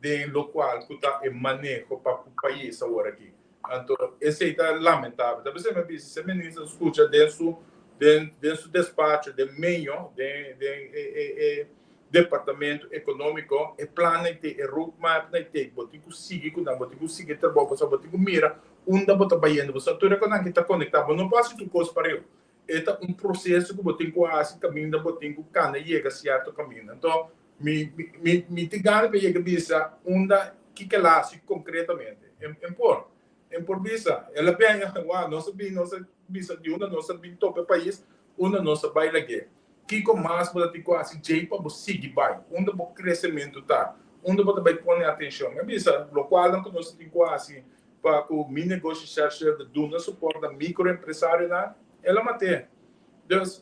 den lokual ku ta e maneho pa ku pais awor aki. Anto esei ta lamentabel. Ta p'esei mi a bisa si e minister skucha den su den su despacho den medio den den e e e Departamento Economico, e plannan te, e roadmapnan te, bo tin cu sigui cu nan, bo tin cu sigui e trabou, pasobra bo tin cu mira unda bo ta bayendo, pasobra tur e conan aki ta conecta, bo no por haci tur cos pareu. E ta un proceso cu bo tin cu haci caminda bo tin cu cana yega cierto caminda. Anto, mi, mi, mi tin gana pa yega bisa unda, kico el a haci concretamente. En, en por, en por bisa, el a bin, wao, nos a bin, nos a bisa di unda nos a bin topa e pais, unda nos a bay lag'e. Kiko mas bo ta tin ku hasi djei pa bo sigui bai? Unda bo kresementu ta? Unda bo ta bai pone atenshon? Mi a bisa lokualnan ku nos ta tin ku hasi pa ku mi negoshi Shell duna suport na mikroempresarionan, el a mat'é. Dus,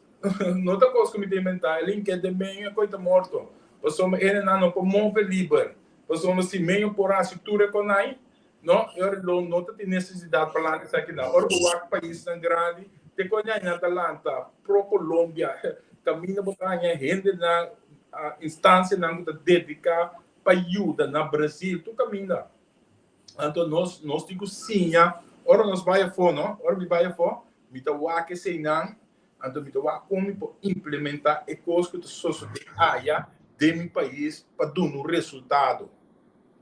no ta kos ku mi ta inventá, el ink'é den meño e koi ta morto. Pasobra hendenan no por move liber. Pasobra si meño por hasi tur e konai, No, e ora lo no ta tin nesesidat pa lanta esakinan. Ora bo wak paisnan grandi, te ku aña nan ta lanta pro Colombia, kaminda bo ta haña hendenan, instansianan ku ta dediká pa yuda na Brazil, tur kaminda. Anto nos nos tin ku siña, ora nos bai afó no, ora mi bai afó, mi ta wak eseinan, anto mi ta wak kon mi por implementá e kos ku ta sosodé aya den mi pais pa duna un resultado.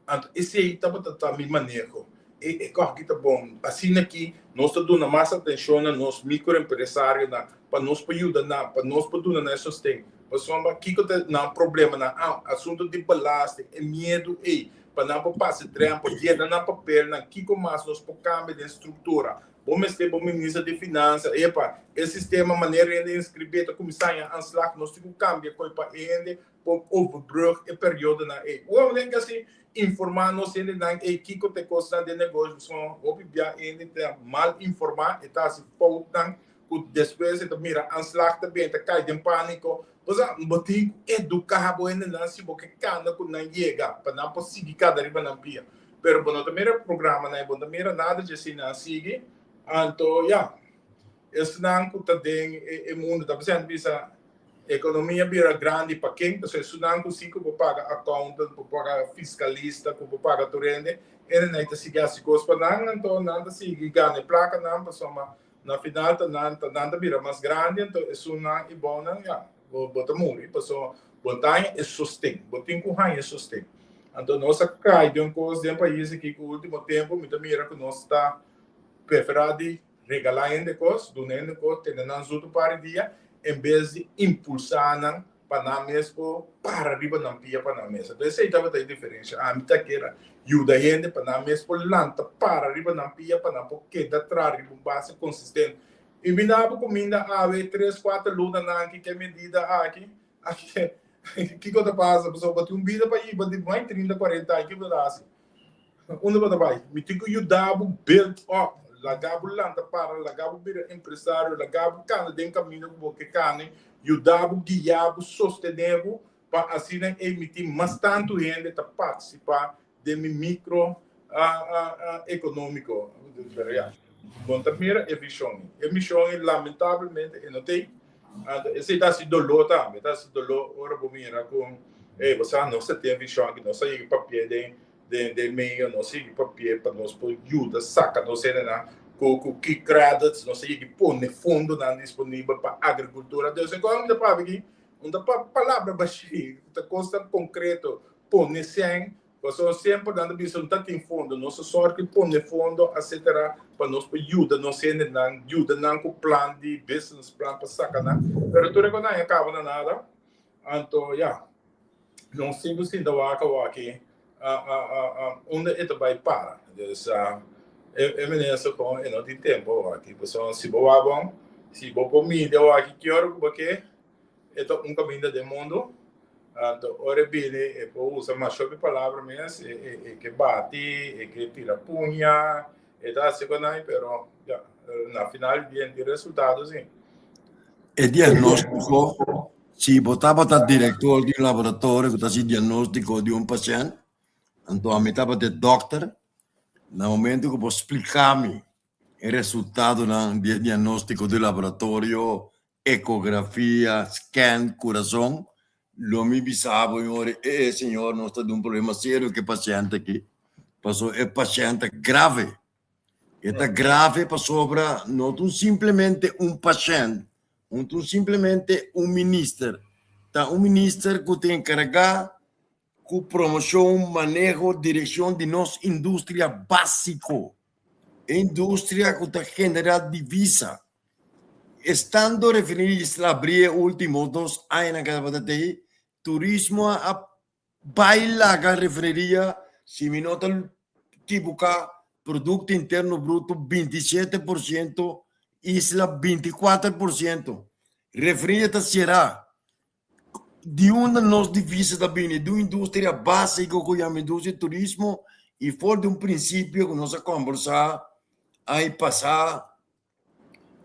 Anto esei tabata ta mi maneho. E e kòki ta bon. Asina ki nos ta duna mas atenshon na nos mikroempresarionan pa nos por yuda nan, pa nos por duna nan e sosten. Pasobra kiko ta nan problemanan? Ah, asuntu di belasting, e miedu ei pa nan por pasa e drèmpel, yena nan papelnan, kiko mas nos por kambia den struktura? Bo mester bo minister di finansa, epa, e sistema manera hende inskribé ta kuminsá haña aanslag, nos tin ku kambia koi pa e hende por overbrug e periodonan ei. Ora den kasi informá nos hendenan ei kiko ta e kosnan den negoshi pasobra hopi bia hende ta mal informá, e ta hasi foutnan ku despues e ta mira aanslag ta bin e ta kai den pániko. Pasobra bo tin ku eduká bo hendenan si bo ke kanda ku nan yega pa nan por sigui kada riba nan pia. Pero bo no ta mira programanan ei, bo no ta mira nada dje si nan sigui. Anto ya, esnan ku ta den e mundu ta presente bisa Ekonomia bira grandi pa ken? Pasobra esunnan ku si ku por paga accountant, ku por paga fiskalista, ku por paga tur hende, hendenan ta sigui hasi kos pa nan, anto nan ta sigui gana e plakanan pasobra na final ta nan ta nan ta bira mas grandi, anto esunnan i bounan ya, bo bo ta muri pasobra bo ta haña e sosten, bo tin ku haña e sosten. Anto nos a kai den un kos den pais aki ku ultimo tempu mi ta mira ku nos ta preferá di Regalá hende kos, duna hende kos, tene nan zutu par di dia, en bes di impulsá nan pa nan mes por para riba nan pia pa nan mes. Entonces esei tabata e diferencia. Ami ta kere yuda hende pa nan mes por lanta para riba nan pia, pa nan por keda traha riba un base konsistente. I mi na bo kuminda awe tres, kuater lunanan aki, ke medida aki, aki, kiko ta pasa? Pasobra bo tin un bida pa hiba di mai trinta, kuarenta aña, kiko bo ta hasi? Unda bo ta bai? Mi tin ku yuda bo build up, laga bo lanta para, laga bo bira empresario, laga bo kana den kaminda ku bo ke kana, yuda bo, guia bo, sostené bo pa asina ei mi tin mas tantu hende ta partisipá den mi mikro ekonómiko. Pero ya, bo no ta mira e vishon ei. E mishon ei lamentablemente e no t'ei. Anto esei ta hasi doló tambe, ta hasi doló ora bo mira ku ey bo sa nos ta tin e vishon aki, nos a yega papia den den den medio, nos a yega papia pa nos por yuda saka nos hendenan ku ku ki credits, nos a yega pone fondonan disponibel pa agrikultura. Entonces e kos mi ta papia aki no ta palabra bashí, ta kosnan konkreto, pone sèn. Pasobra semper nan ta bisa no ta tin fondo, nos ta sòrg di pone fondo etcetera pa nos por yuda nos hendenan, yuda nan ku plan di business plan pa saka nan, pero tur e kosnan a kaba na nada, anto ya, nos tin ku sinta wak awaki unda e ta bai para. Dus e minister kon e no tin tempu awaki, pasobra si bo wak bon, si bo por midi awaki ki ora ku bo ke. E ta un kaminda den mundu. Anto ora e bini e por usa masha hopi palabra mes, e ke bati, e ke tira puña, e ta hasi konai, pero ya, na final di dia tin resultado si. E diagnóstiko, si bo tabata direktor di un laboratorio ku ta hasi diagnóstiko di un pashènt, anto ami tabata e dòkter, na momento ku bo splika mi e resultadonan di e diagnóstiko di laboratorio, ecografia, scan, kurason, lo mi bisa bo ñori, e e señor nos ta den un problema serio ku e pashènt aki, pasobra e pashènt ta grave. E ta grave pasobra no ta un simplemente un pashènt, no ta un simplemente un minister, ta un minister ku ta enkargá ku promoshon, maneho, direkshon di nos industria básiko, e industria ku ta generá divisa. Estando refineria Isla abrí e último dos añanan ku tabata tei, turismo a bai laga refineria, si mi no ta kibuká, Produkto Interno Bruto 27%, Isla 24%. Refineria ta será. Di unda nos divisa ta bini? Di un industria básiko ku yama industria di turismo i for di un prinsipio ku nos a kombersá aña pasá.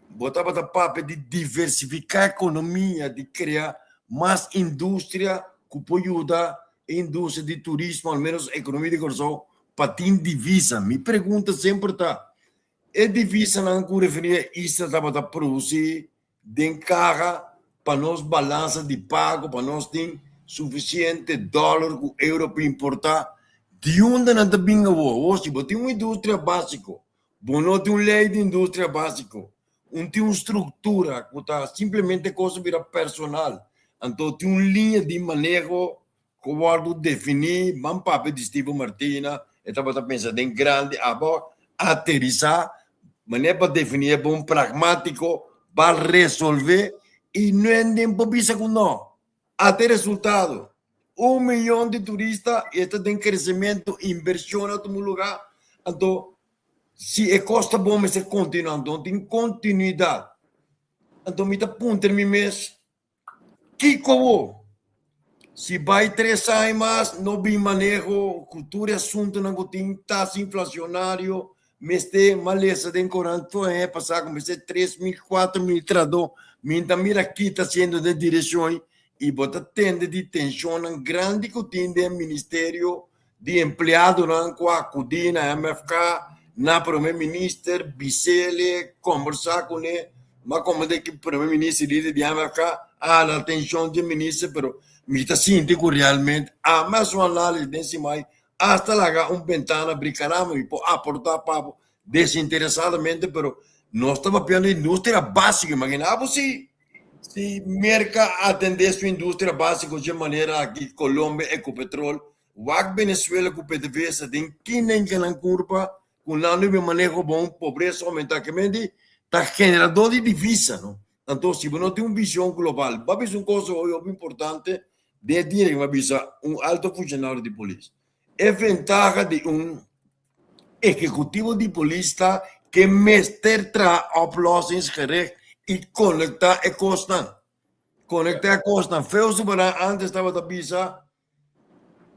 Bo tabata papia di diversifiká ekonomia, di krea mas industria ku por yuda e industria di turismo, al menos ekonomia di Kòrsou, pa tin divisa. Mi pregunta semper ta, e divisanan ku Refineria Isla tabata produsí den kaha pa nos balansa di pago, pa nos tin sufisiente dòler ku euro pa importá, di unda nan ta bin awor? Awor si bo tin un industria básiko, Bo no tin un lei di industria básiko, un tin un struktura ku ta simplemente kos a bira personal. Anto tin un liña di maneho ku wòrdu definí, ban papia di Steven Martina, e tabata pensa den grandi, abo aterisá manera pa definí e bon pragmátiko pa resolvé i no hende por bisa ku no. Ata e resultado, un miyon di turista i e ta den kresementu, invershon a tuma lugá. Anto si e kos ta bon mester kontinuá, anto tin kontinuidat. Anto mi ta puntra mi mes, kiko awor? Si bai tres aña mas no bin maneho ku tur e asuntunan ku tin, tasa inflasionario, Mester malesa den korant tur aña pasá ku mester 3000, 4000 trahadó. Mi ta mira ki ta hasiendo den direkshon i bo ta tende di tenshonnan grandi ku tin den ministerio di empleadonan ku a akudí na MFK, na prome minister, bis'el, kombersá kuné. M'a komprendé ku prome minister lider di MFK a hala atenshon di e minister pero mi ta sinti ku realmente ami a su análisis den simai Hasta laga un bentana abrí caramba mi por aportá pa bo desinteresadamente pero nos ta papiando di industria básiko imagina bo si si Merca atendé su industria básiko dje manera aki Colombia Ecopetrol wak Venezuela ku PDVSA den kinenke nan kurpa ku nan no maneho bon pobresa oumentá ke men di ta generador di divisa no anto si bo no tin un vision global bo a bisa un cosa hopi hopi importante Den e dia mi a bisa un alto funcionario di polis, e ventaha di un ehecutivo di polis ta ke mester traha oplossingsgericht y conecta e cosnan. Conecta e cosnan. Feo Subaran antes tabata bisa,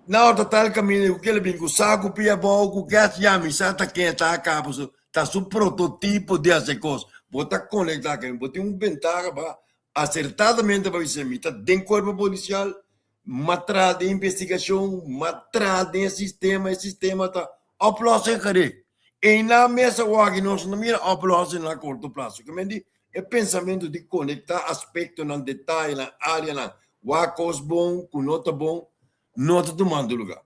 Nau ta tal caminda cu kila bin cu saco pia abao cu gas ya mi sa ta ken ta acá pasobra ta su prototipo di haci cos. Bo ta conecta bo tin un ventaha pa Asertadamente pa bisa mi ta den cuerpo policial, m'a traha den investigacion, m'a traha den e sistema, e sistema ta oplossing gericht. Einan mes awor aki nos no mira oplossing na corto plazo. Ke men di e pensamento di conecta aspectonan, detayenan, areanan, wak cos bon cu no ta bon, no ta tumando lugar.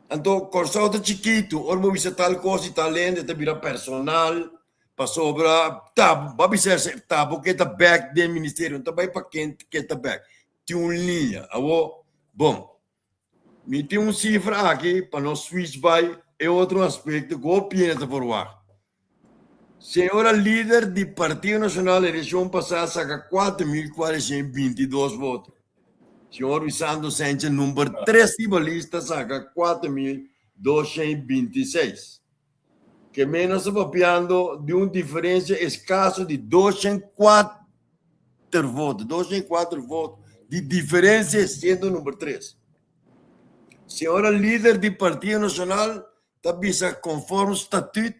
Anto Kòrsou ta chikitu, ora bo bisa tal kos i tal hende ta bira personal pasobra ta bo a bisa esei ta bo ke ta bèk den ministerio no ta bai pa ken ke ta bèk tin un liña. Awor bon mi tin un sifra aki pa nos switch bai e otro aspekto ku hopi hende ta por wak. Señora lider di Partido Nacional eleccion pasa saca 4422 voto. Señor Wisando Sanchez number 3 riba lista saca 4226. Ke men nos ta papiando di un diferencia escaso di 204 voto, 204 voto. di diferensia siendo number tres. Señora lider di Partido Nacional ta bisa konform statut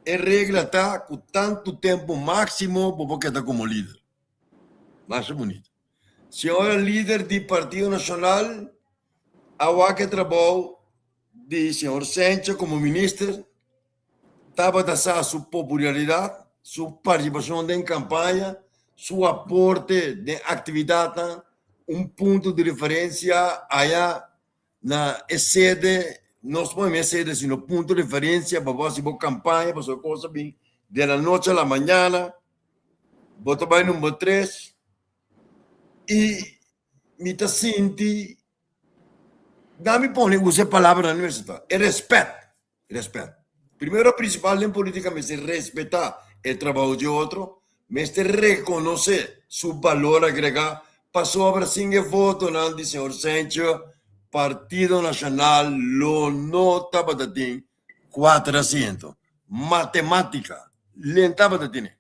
e regla ta ku tantu tempu máksimo bo por keda komo lider. Masha bunita. Señora lider di Partido Nacional a wak e trabou di señor Sencha komo minister, tabata sa su popularidat, su partisipashon den kampaña, su aporte den aktividatnan, un punto di referensia aya na e sede, no solamente e sede sino punto di referensia pa bo hasi bo kampaña pasobra kos a bin de la noche a la mañana, bo ta bai number tres i mi ta sinti, da mi pone usa e palabranan mester ta, e rèspèt. Respet. Primero principal den politica mester respeta e trabao di otro, mester reconoce su balor agrega pasobra sin e votonan di señor Sencho Partido Nacional lo no tabata tin cuater asiento. Matematica len tabata tine.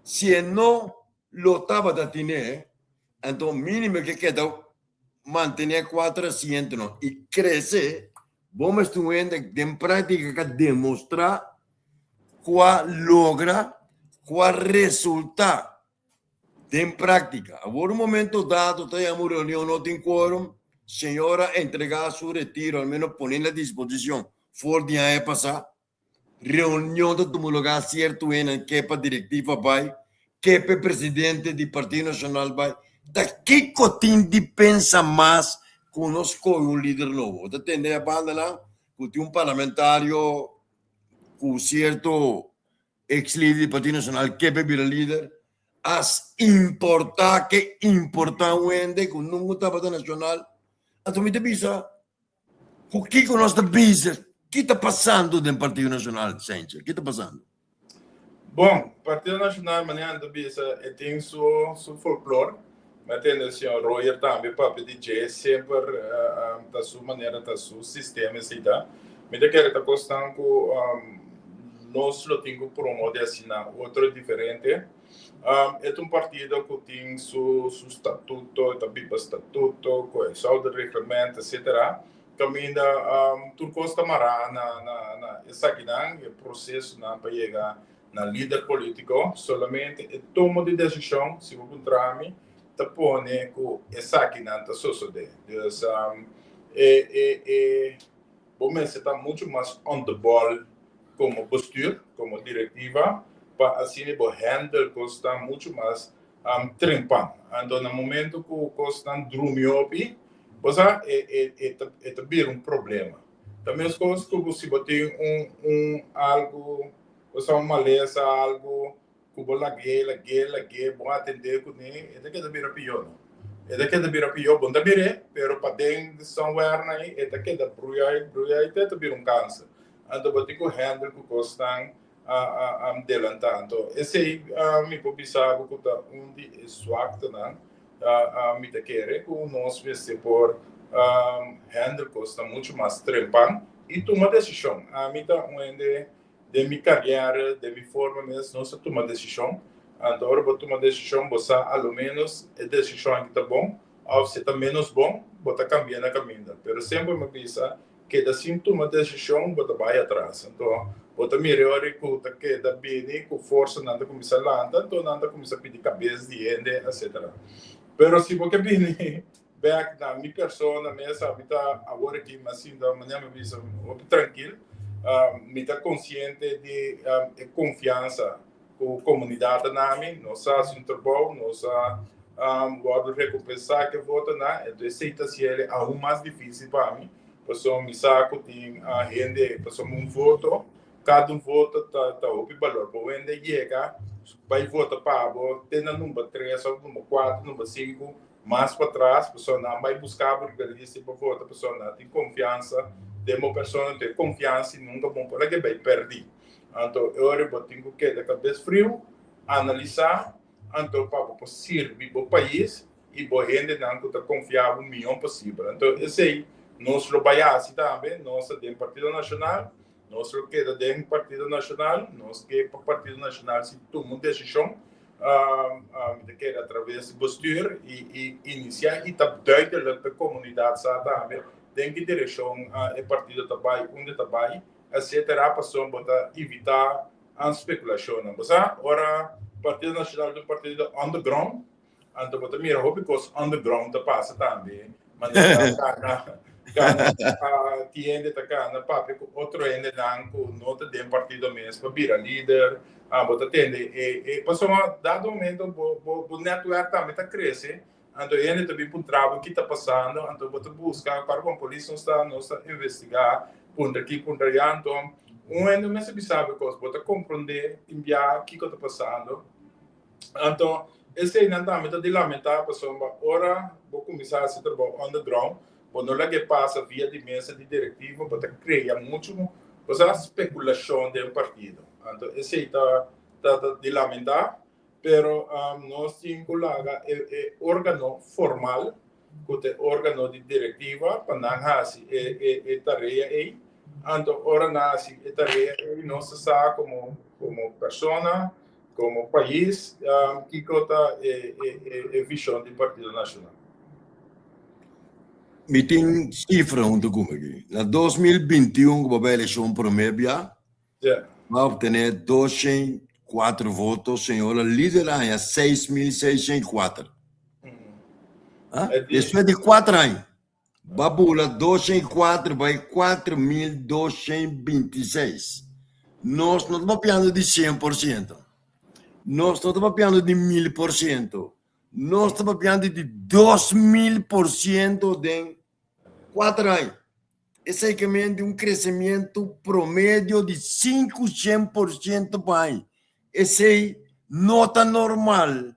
Si e no lo tabata tine anto minimo ke keda mantene cuater asientonan y crece. Bo mester un hende den práktika ka demostrá ku a logra, ku a resultá den práktika. Awor un momento dado ta yama un reunion no tin quorum, señor a entregá su retiro, al menos pone na disposishon for di aña pasá. Reunion ta tuma lugá sierto hendenan ke pa direktiva bai, ke pa e presidente di Partido Nashonal bai. Ta kiko tin di pensa mas ku nos kohe un lider nobo? Bo ta tende e bandanan ku tin un parlamentario ku sierto eks lider di Partido Nashonal ke pa e bira lider. As importá ke importá un hende ku nunka tabata nashonal. Anto mi ta bisa. Ku kiko nos ta bisa? Ki ta pasando den Partido Nacional, Sencher? Ki ta pasando? Bon, Partido Nacional, manera nan ta bisa, e tin su su folklor. Mi a tende señor Royer tambe papia di dje, semper ta su manera, ta su sistema esei ta. Mi ta kere ta kosnan ku nos lo tin ku promove asina otro diferente. E ta un partido ku tin su su statuto, e ta biba statuto, ku huishoudreglement, etcetera. Kaminda tur kos ta mará na na na esakinan, e prosesonan pa yega na lider polítiko. Solamente e tomo di desishon, si bo puntra mi, ta pone ku esakinan ta sosodé. Dus e e e bo mester ta muchu mas on the ball komo bestuur, komo direktiva, pa asina bo handle kosnan muchu mas trempan. Anto na momento ku kosnan drumi hopi, bo sa, e ta bira un problema. Ta meskos ku si bo tin un un algu, bo sa, un malesa, algu ku bo lag'é, lag'é, lag'é, bo atendé kuné, e ta keda bira pió, no? E ta keda bira pió, bo no ta mir'é, pero paden somewhere na ei, e ta keda bruya, bruya i te ta bira un kanser. Anto bo tin ku handle ku kosnan delantá. Anto esei mi por bisa bo ku ta un di e swaktenan mi ta kere ku nos mester por handle kosnan muchu mas trempan i tuma desishon. Ami ta un hende Den mi kariera, den mi forma mes, nos a tuma desishon. Anto ora bo tuma desishon, bo sa a lo ménos e desishon aki ta bon òf si e ta ménos bon, bo ta kambia na kaminda. Pero semper mi a bisa, keda sin tuma desishon, bo ta bai atras. Anto bo ta mira e ora ku ta keda bini ku forsa nan ta kuminsá lanta, anto nan ta kuminsá pidi kabes di hende, etcetera. Pero si bo ke bini bek na mi persona mes, ami ta awor aki mi a sinta manera mi a bisa hopi trankil. Mi ta konsiente di e konfiansa ku komunidat ta na mi. Nos a hasi un trabou, nos a wòrdu rekompensá ku e votonan, enton esei ta hasi el aun mas difísil pa mi, pasobra mi sa ku tin hende, pasobra un voto, kada un voto ta hopi balor. Bo hende yega bai vota pa bo te na number tres òf number kuater, number sinku. Mas patras, pasobra nan bai buska bo riba lista pa vota, pasobra nan tin konfiansa den bo persona, anto e konfiansa nunka bo por laga bai pèrdí. Anto e ora bo tin ku keda kabes friu, analisá, anto pa bo por sirbi bo pais i bo hendenan ku ta konfia bo mihó posibel. Anto esei nos lo bai hasi tambe, nos ta den Partido Nashonal, nos lo keda den Partido Nashonal, nos ke pa Partido Nashonal si tuma un desishon. Mi ta kere a traves di bestuur i inisiá i ta duidelijk pa e komunidat sa tambe den ki direkshon e partido ta bai, unda ta bai, etcetera, pasobra bo ta evitá spekulashonnan. Bo sa, ora Partido Nashonal ta un partido underground, anto bo ta mira hopi kos underground ta pasa tambe, manera kana kana tin hende ta kana papia ku otro hendenan ku no ta den partido mes pa bira lider, bo ta tende e e pasobra dado momento bo bo bo netwerk tambe ta krese, anto e hende ta bin puntra bo ki ta pasando, anto bo ta buska kòrda kon polis nos ta nos ta investigá puntra aki puntra allá, anto un hende mester bisa bo e kos, bo ta komprondé tin bia kiko ta pasando. Anto, eseinan tambe ta di lamentá pasobra ora bo kuminsá hasi trabou underground, bo no lag'é pasa via di mesa di direktivo, bo ta krea muchu bo sa spekulashon den partido. Anto esei ta ta di lamentá, pero nos tin ku laga e e órgano formal ku ta e órgano di direktiva pa nan hasi e e e tarea ei. Anto ora nan hasi e tarea ei nos ta sa komo komo persona, Como pais, kico ta e vision di Partido Nacional? Mi tin cifra hunto cu mi aki. Na 2021 cu bo bay eleccion prome bia, bo a obtene 204 voto, señora lider a haña 6604. Despues di cuatro aña, Ba bula 204 bai 4226. Nos no ta papiando di 100%. Nos no ta papiando di 1000%. Nos ta papiando di 2000% den 4 aña. Esei ke men di un crecimiento promedio di 500% pa aña. Esei no ta normal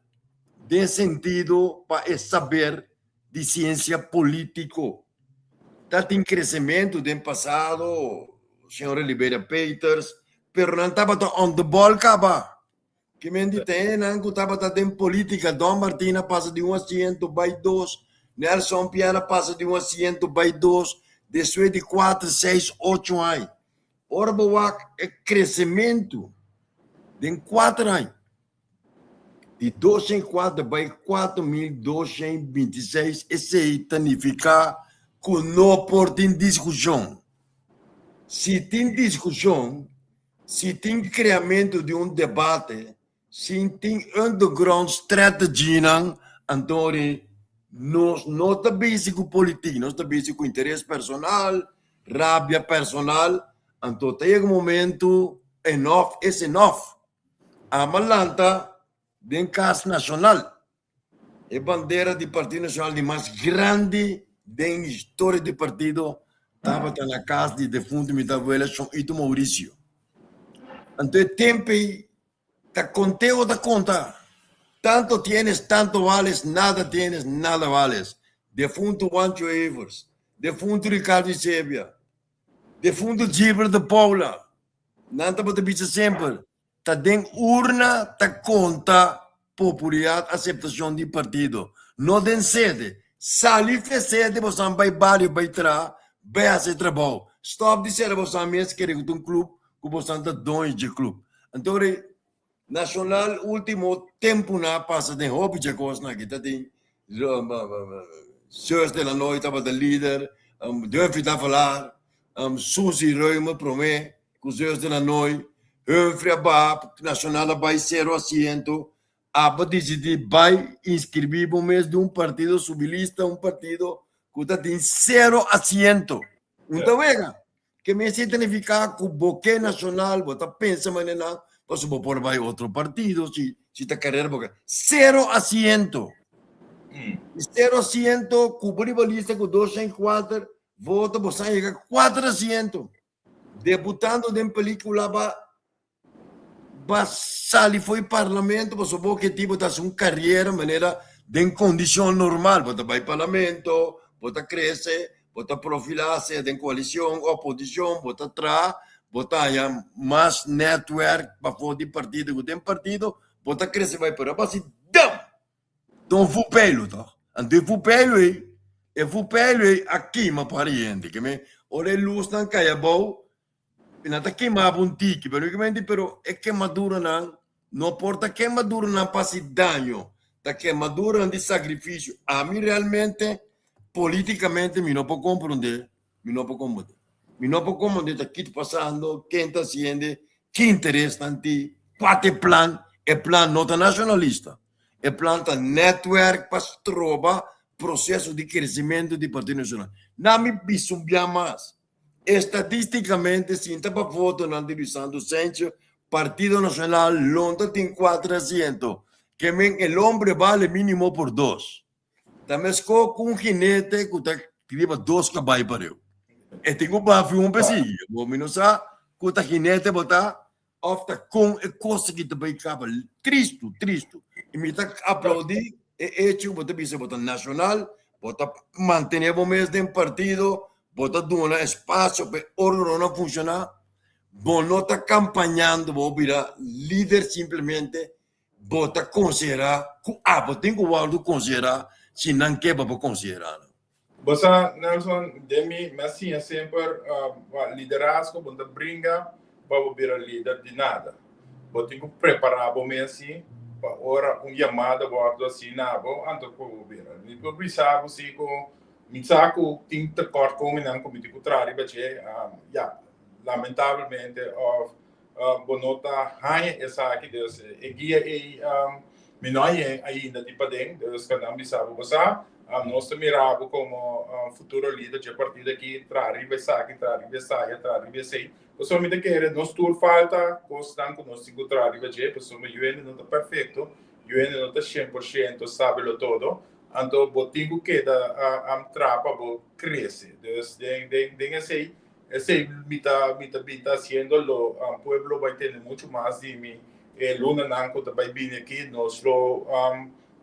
den sentido pa e saber di siensia polítiko. Ta tin kresementu den pasado, señora Liberia Peters, pero nan tabata on the ball kaba. Ke men di ta nan ku tabata den polítika, Don Martin a pasa di un asiento bai dos, Nelson Pierre a pasa di un asiento bai dos, despues di kuater, seis, ocho aña. Ora bo wak e kresementu den kuater aña, Di 204 bai 4226 esei ta nifiká ku no por tin diskushon. Si tin diskushon, si tin kreamentu di un debate, si tin underground strategy-nan, anto nos no ta bezi ku politik, nos ta bezi ku interes personal, rabia personal, anto ta yega un momento enough is enough. Ama lanta den Kas Nashonal. E bandera di Partido Nashonal di mas grandi den historia di partido tabata na kas di defuntu mi tabuela Shon Ito Mauricio. Anto e tempu ei ta konteo ta konta. Tanto tienes, tanto vales, nada tienes, nada vales. Defuntu Juancho Evers, defuntu Ricardo Isebia, defuntu Gilbert de Paula. Nan tabata bisa semper, ta den urna ta konta popularidat, aseptashon di partido, no den sede. Sali fe sede bosan bai bario bai traha, bai hasi e trabou. Stòp di sera bosan mes kere ku ta un klup ku bosan ta doño dje klup. Anto ora Nashonal ultimo tempunan a pasa den hopi dje kosnan aki. Ta tin Zeus de la Noy tabata lider, Dunphy Davelaar, Suzy Reumer promé ku Zeus de la Noy, Humphrey a baha, Nashonal a bai sero asiento, abo disidí bai inskribí bo mes den un partido subi lista, un partido ku ta tin sero asiento. Un ta wega. Ke mester signifiká ku bo ke nashonal, bo ta pensa manera nan, pasobra bo por bai otro partido si si ta karera bo ke. Sero asiento. I sero asiento ku bo riba lista ku 204 voto bo sa yega kuater asiento. Debutando den pelikula ba Ba sali fo'i parlamento pasobra bo objetivo ta hasi un kariera manera den kondishon normal. Bo ta bai parlamento, bo ta krese, bo ta profilá sea den koalishon, oposishon, bo ta traha, bo ta haña mas nètwèrk pafó di partido ku den partido, bo ta krese bai pero a basi dam! Ta un vupeilu tòg. Anto e vupeilu ei, e vupeilu ei a kima par hende. Ke men ora e lusnan kai abou, Nan ta kema bo un tiki, pero mi menti, pero e kemaduranan No por ta kemaduranan pa hasi daño, ta kemaduranan di sakrifisio. Ami realmente politikamente mi no por komprondé, mi no por komprondé. Mi no por komprondé ta ki ta pasando, ken ta hasiende, ki interes nan tin, kua ta e plan. E plan no ta nashonalista, e plan ta nètwèrk pa stroba proseso di kresimentu di Partido Nashonal. Nan mi bisa un bia mas, Estadísticamente, sinta pa votonan di Luis Santos Sencho, Partido Nacional lo ta tin cuatro asiento, ke men el hombre vale mínimo por dos. Ta meskó ku un jinete ku ta riba dos kabai pareu. E tin ku bafi un pa sigui. Bo mi no sa ku ta jinete bo ta òf ta kon e kos aki ta bai kaba. Tristu, tristu. I mi ta aplaudí e echo ku bo ta bisa bo ta nashonal, bo ta mantené bo mes den partido, bo ta duna espasio pa e órganonan funshoná. Bo no ta kampañando, bo bira lider simplemente bo ta konsiderá ku abo tin ku wòrdu konsiderá si nan ke pa bo konsiderá nan. Bo sa, Nelson, den mi, mi a siña semper, liderazgo bo no ta bringa pa bo bira lider di nada. Bo tin ku prepará bo mes si pa ora un yamada wòrdu hasi na bo, anto ku bo bira. Mi por bisa bo si ku mi sa ku tin tekortkomingan ku mi tin ku traha riba dje, ya, lamentablemente òf Bo no ta haña esaki, dus e guia ei mi no hañ'é ainda di paden, dus ka nan bisa bo basá. Nos ta mira bo komo futuro lider dje partido aki, traha riba esaki, traha riba esaya, traha riba esei. Pasobra mi ta kere nos tur falta kosnan ku nos tin ku traha riba dje, pasobra yu hende no ta perfekto, yu hende no ta shen por shento sabelo todo, anto bo tin ku keda traha pa bo krese. Dus den esei Esei mi ta mi ta bin ta haciendo lo pueblo bai tende mucho mas di mi e lunanan cu ta bai bini aki nos lo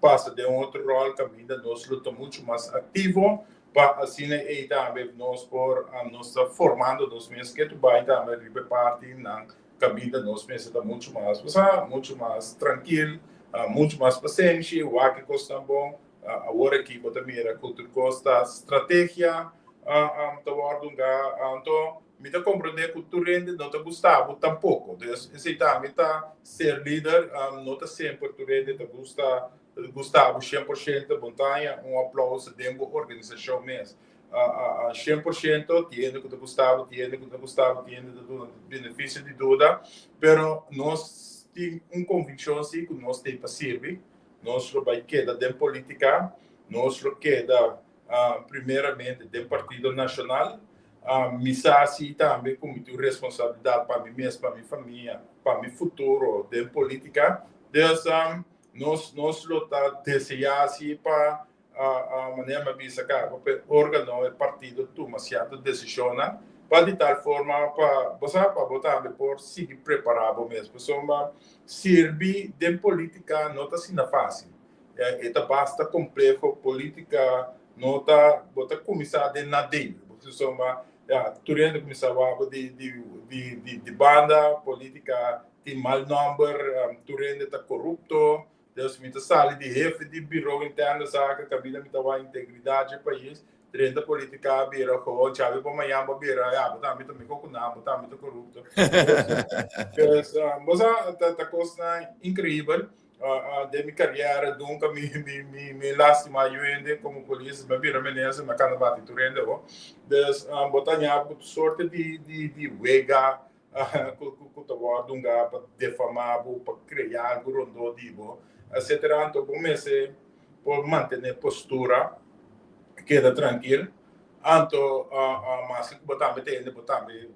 pasa den un otro rol caminda nos lo ta mucho mas activo pa asina ei tambe nos por nos ta formando nos mes ke tu bai tambe riba e parti nan caminda nos mester ta mucho mas bo mucho mas trankil mucho mas pasenshi wak e cosnan bon. Awor aki bo ta mira ku tur kos ta strategia ta wòrdu nga. Anto mi ta komprondé ku tur hende no ta gusta bo tampoko. Dus esei tambe ta ser lider, no ta semper tur hende ta gusta gusta bo 100%. Bo ta haña un aplouso den bo organisashon mes 100%. Tin hende ku ta gusta bo, tin hende ku no ta gusta bo, tin hende ta duna benefisio di duda. Pero nos tin un konvikshon si ku nos t'ei pa sirbi. Nos lo bai keda den politica, nos lo keda primeramente den Partido Nacional. Mi sa si tambe cu mi tin un responsabilidad pa mi mes, pa mi famia, pa mi futuro den politica. Dus nos nos lo ta desea si pa manera mi a bisa caba pa e organo, e partido tuma cierto decisionnan pa di tal forma pa bo sa pa bo tambe por sigui prepara bo mes pasobra sirbi den politica no ta asina facil e ta basta compleho politica no ta bo ta cuminsa den nadeel pasobra ya tur hende cuminsa wak bo di di di banda politica tin mal nomber tur hende ta corupto. Dus mi ta sali di hefe di Bureau Interne Zaken kaminda mi ta wak integridat dje pais, drenta politika bira gewoon djabi pa mañan bo bira ya bo tambe ta mihó ku nan, bo tambe ta korupto. Dus bo sa ta ta kosnan inkreibel. Den mi kariera nunka mi mi mi mi lastima yu hende komo polis, mi a bira minister mi a kanda bati tur hende awo. Dus bo ta haña bo ku tur sorte di di di wega ku ta wòrdu nga pa defamá bo, pa krea algu rondó di bo, etcetera. Anto bo mester por mantené postura, keda trankil. Anto maske ku bo tambe ta hende, bo tambe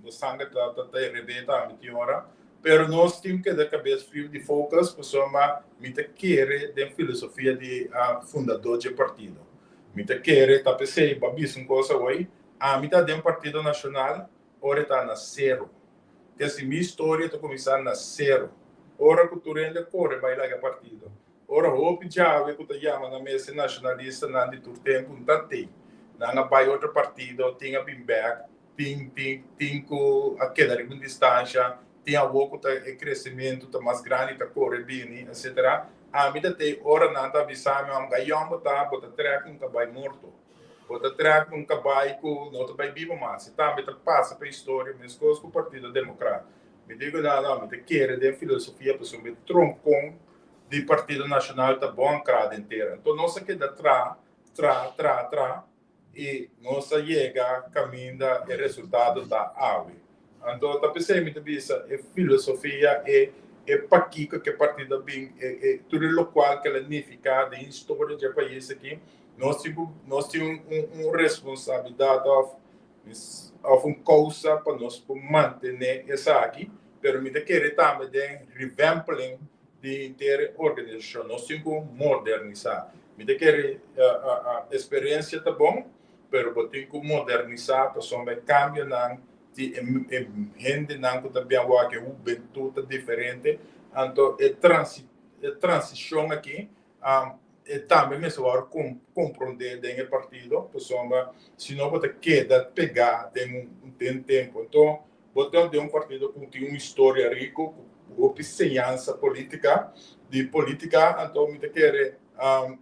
bo sanger ta ta herebé tambe tin ora. Pero nos tin ku keda kabes friu di focus pasobra mi ta kere den filosofia di fundadó dje partido. Mi ta kere ta p'esei bo a bisa un kos awor, ami ta den Partido Nashonal ora e ta na sero. Te si mi historia ta kuminsá na sero. Ora ku tur hende kore bai laga partido. Ora hopi djawe ku ta yama nan mes e nashonalistanan di tur tempu n'ta tei. Nan a bai otro partido, tin a bin bèk, tin tin tin ku a keda riba un distansha, tin awor ku ta e kresementu ta mas grandi ta kore bini, etsetera. Ami ta tei ora nan ta bisa mi, Ome gayon bo ta, bo ta trèk un kabai morto. Bo ta trèk un kabai ku no ta bai biba mas. E tambe ta pasa pa historia meskos ku Partido Demokrat. Mi di ku nan, no, mi ta kere den filosofia pasobra mi tronkon di Partido Nashonal ta bon ankrá den tera. Anto nos a keda tra, tra, tra, tra i nos a yega kaminda e resultado ta awe. Anto ta p'esei mi ta bisa e filosofia, e e pakiko ku e partido a bin, e e tur e lokual ku el a nifiká den historia dje pais aki, nos tin ku nos tin un un un responsabilidat òf òf un kousa pa nos por mantené esaki, pero mi ta kere tambe den revamping di henter e organisashon. Nos tin ku modernisá. Mi ta kere eksperensia ta bon, pero bo tin ku modernisá pasobra e kambionan di e hendenan ku ta bin awor aki, e hubentut ta diferente. Anto e transishon aki e tambe mester wòrdu komprondé den e partido, pasobra si no bo ta keda pegá den un den tempu. Anto bo ta den un partido ku tin un historia riku, ku hopi señansa polítika, di polítika, anto mi ta kere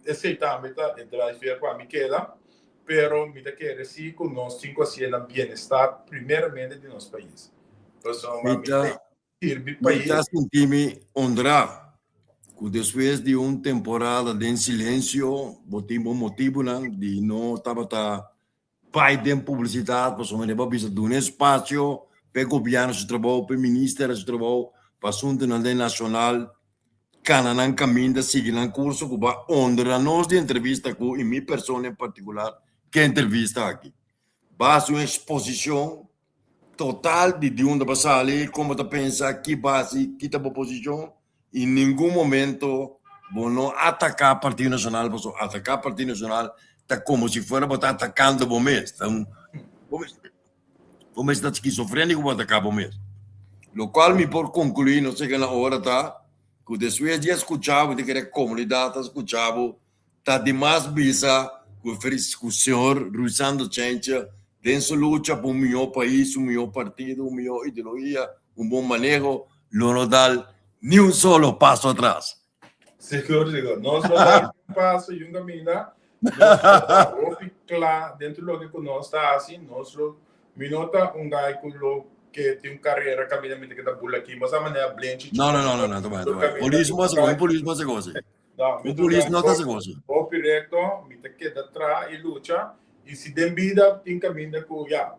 esei tambe ta e drijfveer pa mi keda, pero mi ta kere si ku nos tin ku hasié na bienestar primeramente di nos pais. Pasobra mi ta. Sirbi pais. Mi ta sinti mi honrá ku despues di un temporada den silensio bo tin bo motibunan di no tabata bai den publisidat pasobra bo a bisa duna espasio pa e gobièrnu su trabou, pa e minister su trabou, pa asuntunan den nashonal kana nan kaminda, sigui nan kurso ku bo a honra nos di entrevista ku i mi persona en partikular ke entrevista aki. Base un eksposishon Total di di unda bo sali, kon bo ta pensa, ki bo hasi, ki ta bo posishon i ningun momento bo no ataká Partido Nashonal pasobra ataká Partido Nashonal ta komo si fuera bo ta atakando bo mes. Ta un bo mes ta skizofréniko bo ataká bo mes. Lokual mi por konkluí no seke na ora ta ku despues di a skucha bo ta kere komunidat ta skucha bo Ta di mas bisa cu cu señor Ruisando Chenche den su lucha pa un mihor pais, un mihor partido, un mihor ideologia, un bon maneho, lo no dal ni un solo paso atras. Sigur, sigur. Nos lo dal un paso y un caminda. Nos lo ta hopi cla den tur loke cu nos ta haci. Nos lo, mi no ta un guy cu lo ke tin un carera caminda mi ta keda bula aki. Bo sa manera blenchi No, no, no, no, no, ta bai, ta bai. Polis no haci cosa, polis no haci cosa. No, mi Un polis no ta haci cosa. Hopi recto, mi ta keda traha y lucha. Y si den bida tin caminda cu ya,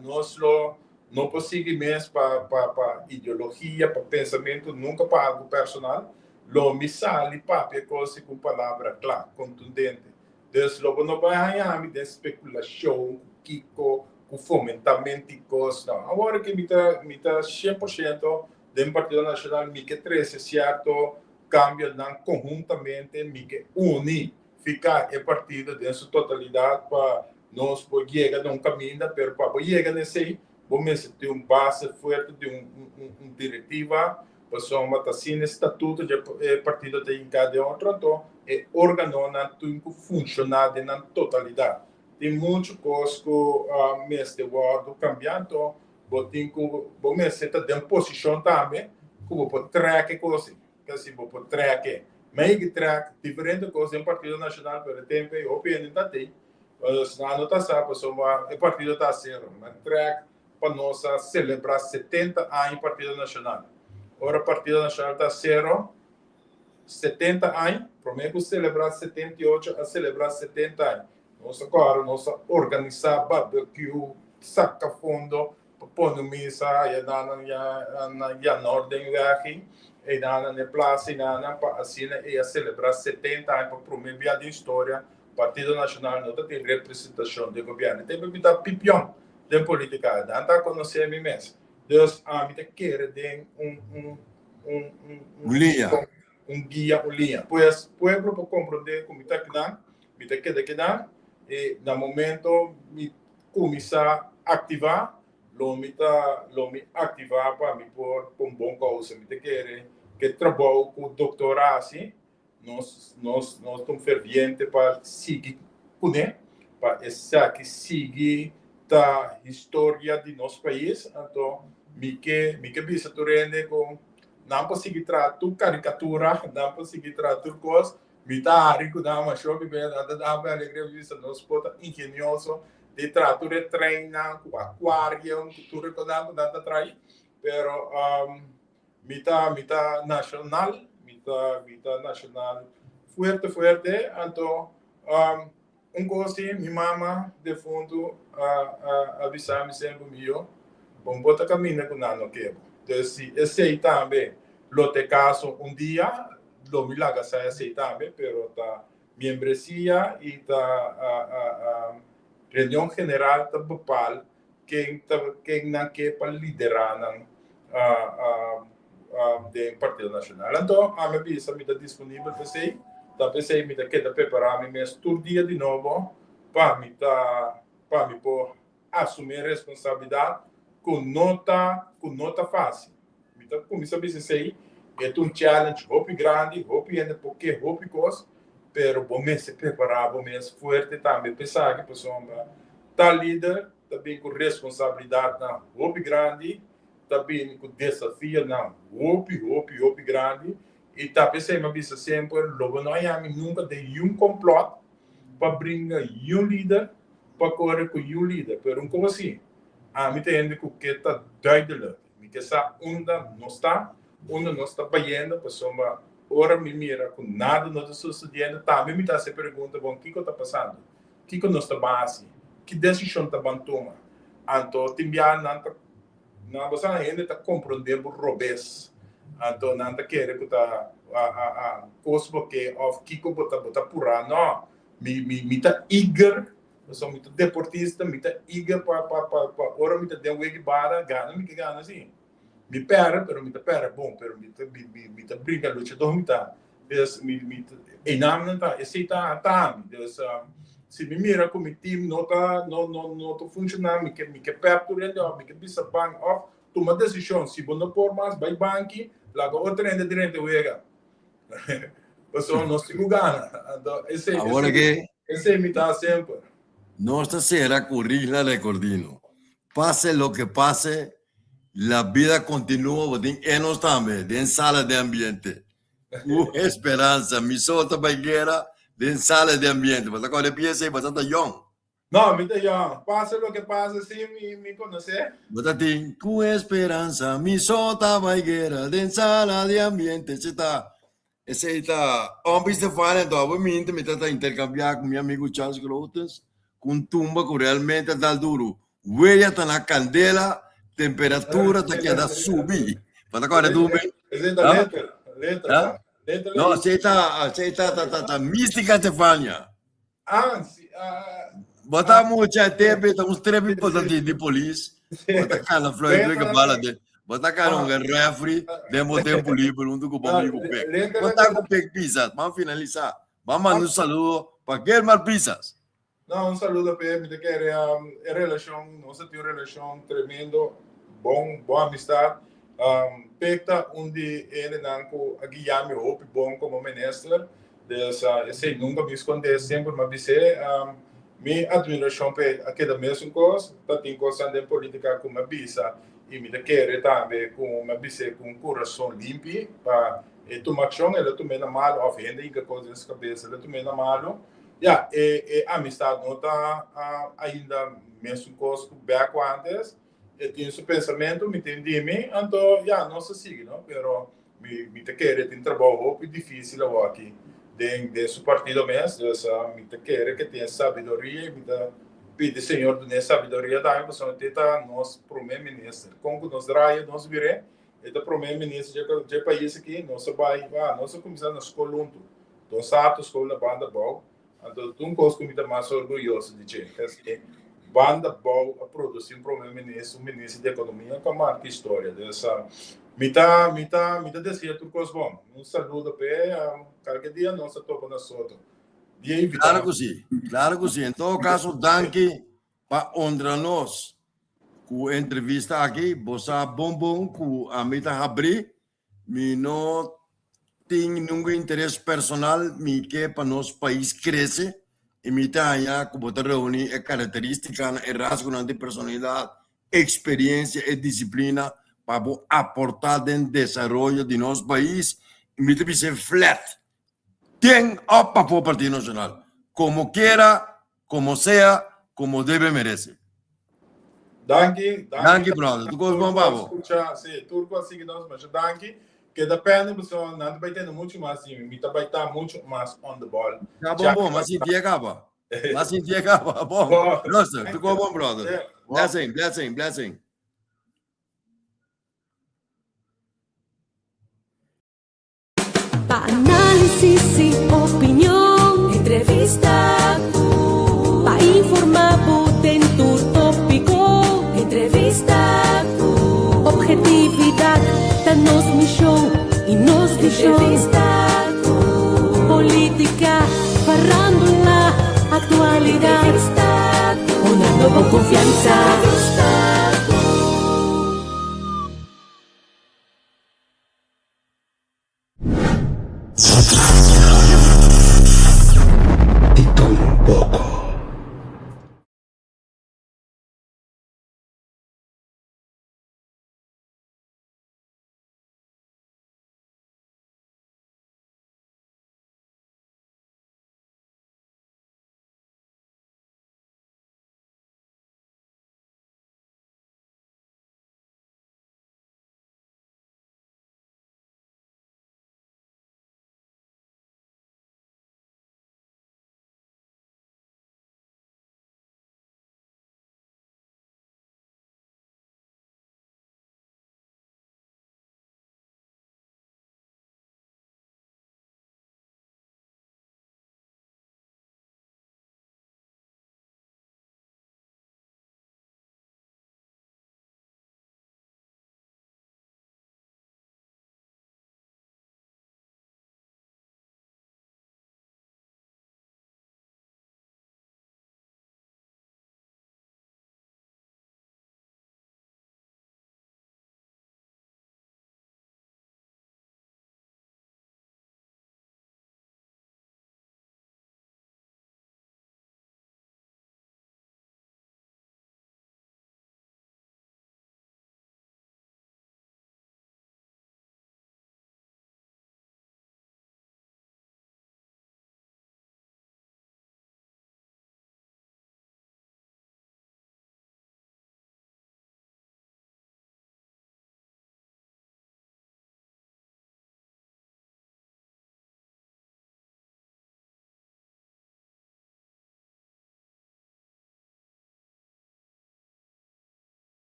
nos lo no por sigui mes pa pa pa ideologia, pa pensamento, nunca pa algo personal, lo mi sali papia cos cu un palabra cla, contundente. Dus lo bo no bay haña mi den speculacion cu kico, cu fomentamento di cos, no. Awor ki mi ta mi ta 100% den Partido Nacional mi ke trece cierto Cambionan conhuntamente mi ke uni fica e partido den su totalidad pa nos por yega na un caminda, pero pa bo yega na esey bo mester tin un base fuerte di un un directiva, pasobra ta asina e statuto dje e partido ta hinca den otro, anto e organonan tin cu funciona den nan totalidad. Tin mucho cos cu mester wordo cambia, anto Bo tin ku bo mester ta den posishon tambe ku bo por trèk e kos ei. Kasi bo por trèk e. Mei ki trèk diferente kos den Partido Nashonal pero e tempu ei hopi hende ta tei. Nan no ta sa pasobra e partido ta asero. Nan trèk pa nos a selebrá 70 aña Partido Nashonal. Ora Partido Nashonal ta asero 70 aña, promé ku selebrá 78 a selebrá 70 aña. Nos a kòrda, nos a organisá barbecue, saka fondo pa pone un misa aya nan na Jan Nordenweg, einan na e plasa einan pa asina ei a selebrá 70 aña pa promé bia den historia Partido Nashonal no ta tin representashon den gobièrnu. E tempu mi ta pipion den politika, nan ta konosé mi mes. Dus ami ta kere den un un un un liña. Un guia, un liña. Pues pueblo por komprondé ku mi ta kinan, mi ta keda kinan i na momento mi kuminsá aktivá, lo mi ta lo mi aktivá pa mi por pa un bon kousa. Mi ta kere ku e trabou ku doktor a hasi, nos nos nos ta un ferviente pa sigui kuné, pa esaki sigui ta historia di nos pais. Anto mi ke mi ke bisa tur hende ku nan por sigui traha tur karikatura, nan por sigui traha tur kos. Mi ta hari ku nan masho mi bes nan ta dame alegria mi bisa nos por ta ingenioso di traha tur e treinnan ku aquarium ku tur e kosnan ku nan ta traha. Pero mi ta mi ta nacional, mi ta mi ta nacional fuerte fuerte. Anto un cos si mi mama defunto a a a bisa mi semper mi yo, bo no por ta caminda cu nan no ke bo. Dus si esey tambe lo ta e caso un dia, lo mi laga sa esey tambe, pero ta miembresia y ta a a a reunion general ta bepal ken ta ken nan ke pa lidera nan den Partido Nacional. Anto ami a bisa mi ta disponibel pa esey, ta p'esey mi ta keda prepara mi mes tur dia di nobo pa mi ta pa mi por asumi e responsabilidad cu no ta cu no ta facil. Mi ta cuminsa bisa esey, e ta un challenge hopi grandi, hopi hende por ke hopi cos, pero bo mester prepara bo mes fuerte tambe pa esaki, pasobra ta lider ta bin cu responsabilidadnan hopi grandi, ta bin cu desafionan hopi, hopi, hopi grandi, y ta p'esey mi a bisa semper, lo bo no haya mi nunca den yun complot pa bringa yun lider, pa core cu yun lider, pero un cos si, ami ta hende cu ke ta duidelijk. Mi ke sa unda nos ta, unda nos ta bayendo, pasobra ora mi mira ku nada no ta susediendo, tambe mi ta hasi e pregunta, bon, kiko ta pasando? Kiko nos ta ban hasi? Ki desishon ta ban tuma? Anto tin bia nan ta, nan bo sa, hende ta komprondé bo robes. Anto nan ta kere ku ta kos bo ke òf kiko bo ta bo ta purá. No, mi mi mi ta eager. Pasobra mi ta deportista, mi ta eager pa pa pa pa ora mi ta den wega bara, gana mi ke gana si. Mi pèrdè, pero mi ta pèrdè bon, pero mi ta mi mi mi ta bringa luchador mi ta. Dus mi mi einan ta esei ta ta ami. Dus si mi mira ku mi team no ta no no no ta funshoná, mi ke mi ke pèp tur hende òf mi ke bisa ban òf tuma desishon. Si bo no por mas bai banki, laga otro hende drenta wega. Pasobra nos tin ku gana. Anto esei Awor esei ke esei mi ta semper. Nos ta sera ku Rigla Recordino. Pase loke pase, la bida kontinua, bo tin enos tambe den sala di ambiente. Ku esperansa, mi so ta bai guera den sala di ambiente. Bo ta kòrda e piesa ei, bo ta ta yòn. No, mi ta yòn. Pase loke pase, si mi mi konosé. Bo ta tin ku esperansa, mi so ta bai guera den sala di ambiente. Esei ta, esei ta Ompi Stefania. Anto abo minti mi ta ta interkambiá ku mi amigu Charles Grotens ku un tumba ku realmente a dal duru. Weya ta na kandela, temperatura ta keda subi. Bo ta kòrda tumba ei? Esei ta letra, letra. Letra. No, esei ta, esei ta, ta, ta, ta Mística Stefania. Ah, si, ah, Bo ta mucha tepe, ta un strepi potati di polis. Bo ta cana fluit weke bala de. Bo ta cana un refri den bo tempo liber hunto cu bo amigo Pek. Bo ta cu Pek Pisas. Ban finalisa. Ban manda un saludo pa Gilmar Pisas. No, un saludo p'e. Mi ta kere um, e relacion, nos a tin un relacion tremendo, bon, bon amistad. Um, Pek ta un di e hendenan cu a guia mi hopi bon como minister. Dus esei nunka mi skondé, semper mi a bis'é. Mi admirashon p'e a keda mesun kos. Ta tin kosnan den politika ku mi a bisa i mi ta kere tambe ku mi a bis'é ku un kurason limpi pa e tuma akshon. El a tum'é na malu òf hende hinka kos den su kabes, el a tum'é na malu. Ya, e e amistat no ta ainda mesun kos ku bèk ku ántes. E tin su pensamentu, mi tin di mi, anto ya, nos ta sigui, no? Pero Mi mi ta kere tin trabou hopi dificil awaki den den su partido mes, dus mi ta kere ke tin e sabiduria y mi ta pidi Señor dun'e sabiduria tambe pasobra te ta nos prome minister. Con cu nos draia nos bire e ta prome minister dje dje pais aki, nos a bay ah nos a cuminsa na scol hunto, Don Sato scol na Banda Abou, anto ta un cos cu mi ta mas orguyoso di dje, esaki Banda Abou a produci un prome minister, un minister di economia cu a marca historia, dus Mi ta, mi ta, mi ta desea tur kos bon. Un saludo p'e, kalke dia nos ta topa na Soto. Dia invitá. Claro cu si, claro cu si. En todo caso, danki pa honra nos cu e entrevista aki. Bo sa bon bon cu ami ta habri. Mi no tin ningun interes personal, mi ke pa nos pais crece y mi ta haña cu bo ta reuni e caracteristicanan, e rasgonan di personalidad experiencia e disciplina pa bo aporta den desaroyo di nos pais y mi ta bisa flat den of pafo Partido Nacional como quiera como sea como debe merece. Danki, danki. Danki, brother. Tur kos bon pa bo. Skucha, sí, tur ku a sigui nos, masha danki. Keda pende, pasobra nan ta bai tende muchu mas di mi. Mi ta bai ta muchu mas on the ball. Ja, bon, bon. M'a sinti e kaba. M'a sinti e kaba. Bon. Bon. Luister, tur kos bon, brother. Sí, bon. Blessing, blessing, blessing. Pa análisis y opinion, entrevista cu. Pa informa bo den tur tópico, entrevista cu. Objetividad ta nos mision y nos vision. Entrevista cu. Política, farándula, actualidad. Entrevista cu. Una nuevo confianza. Entrevista cu.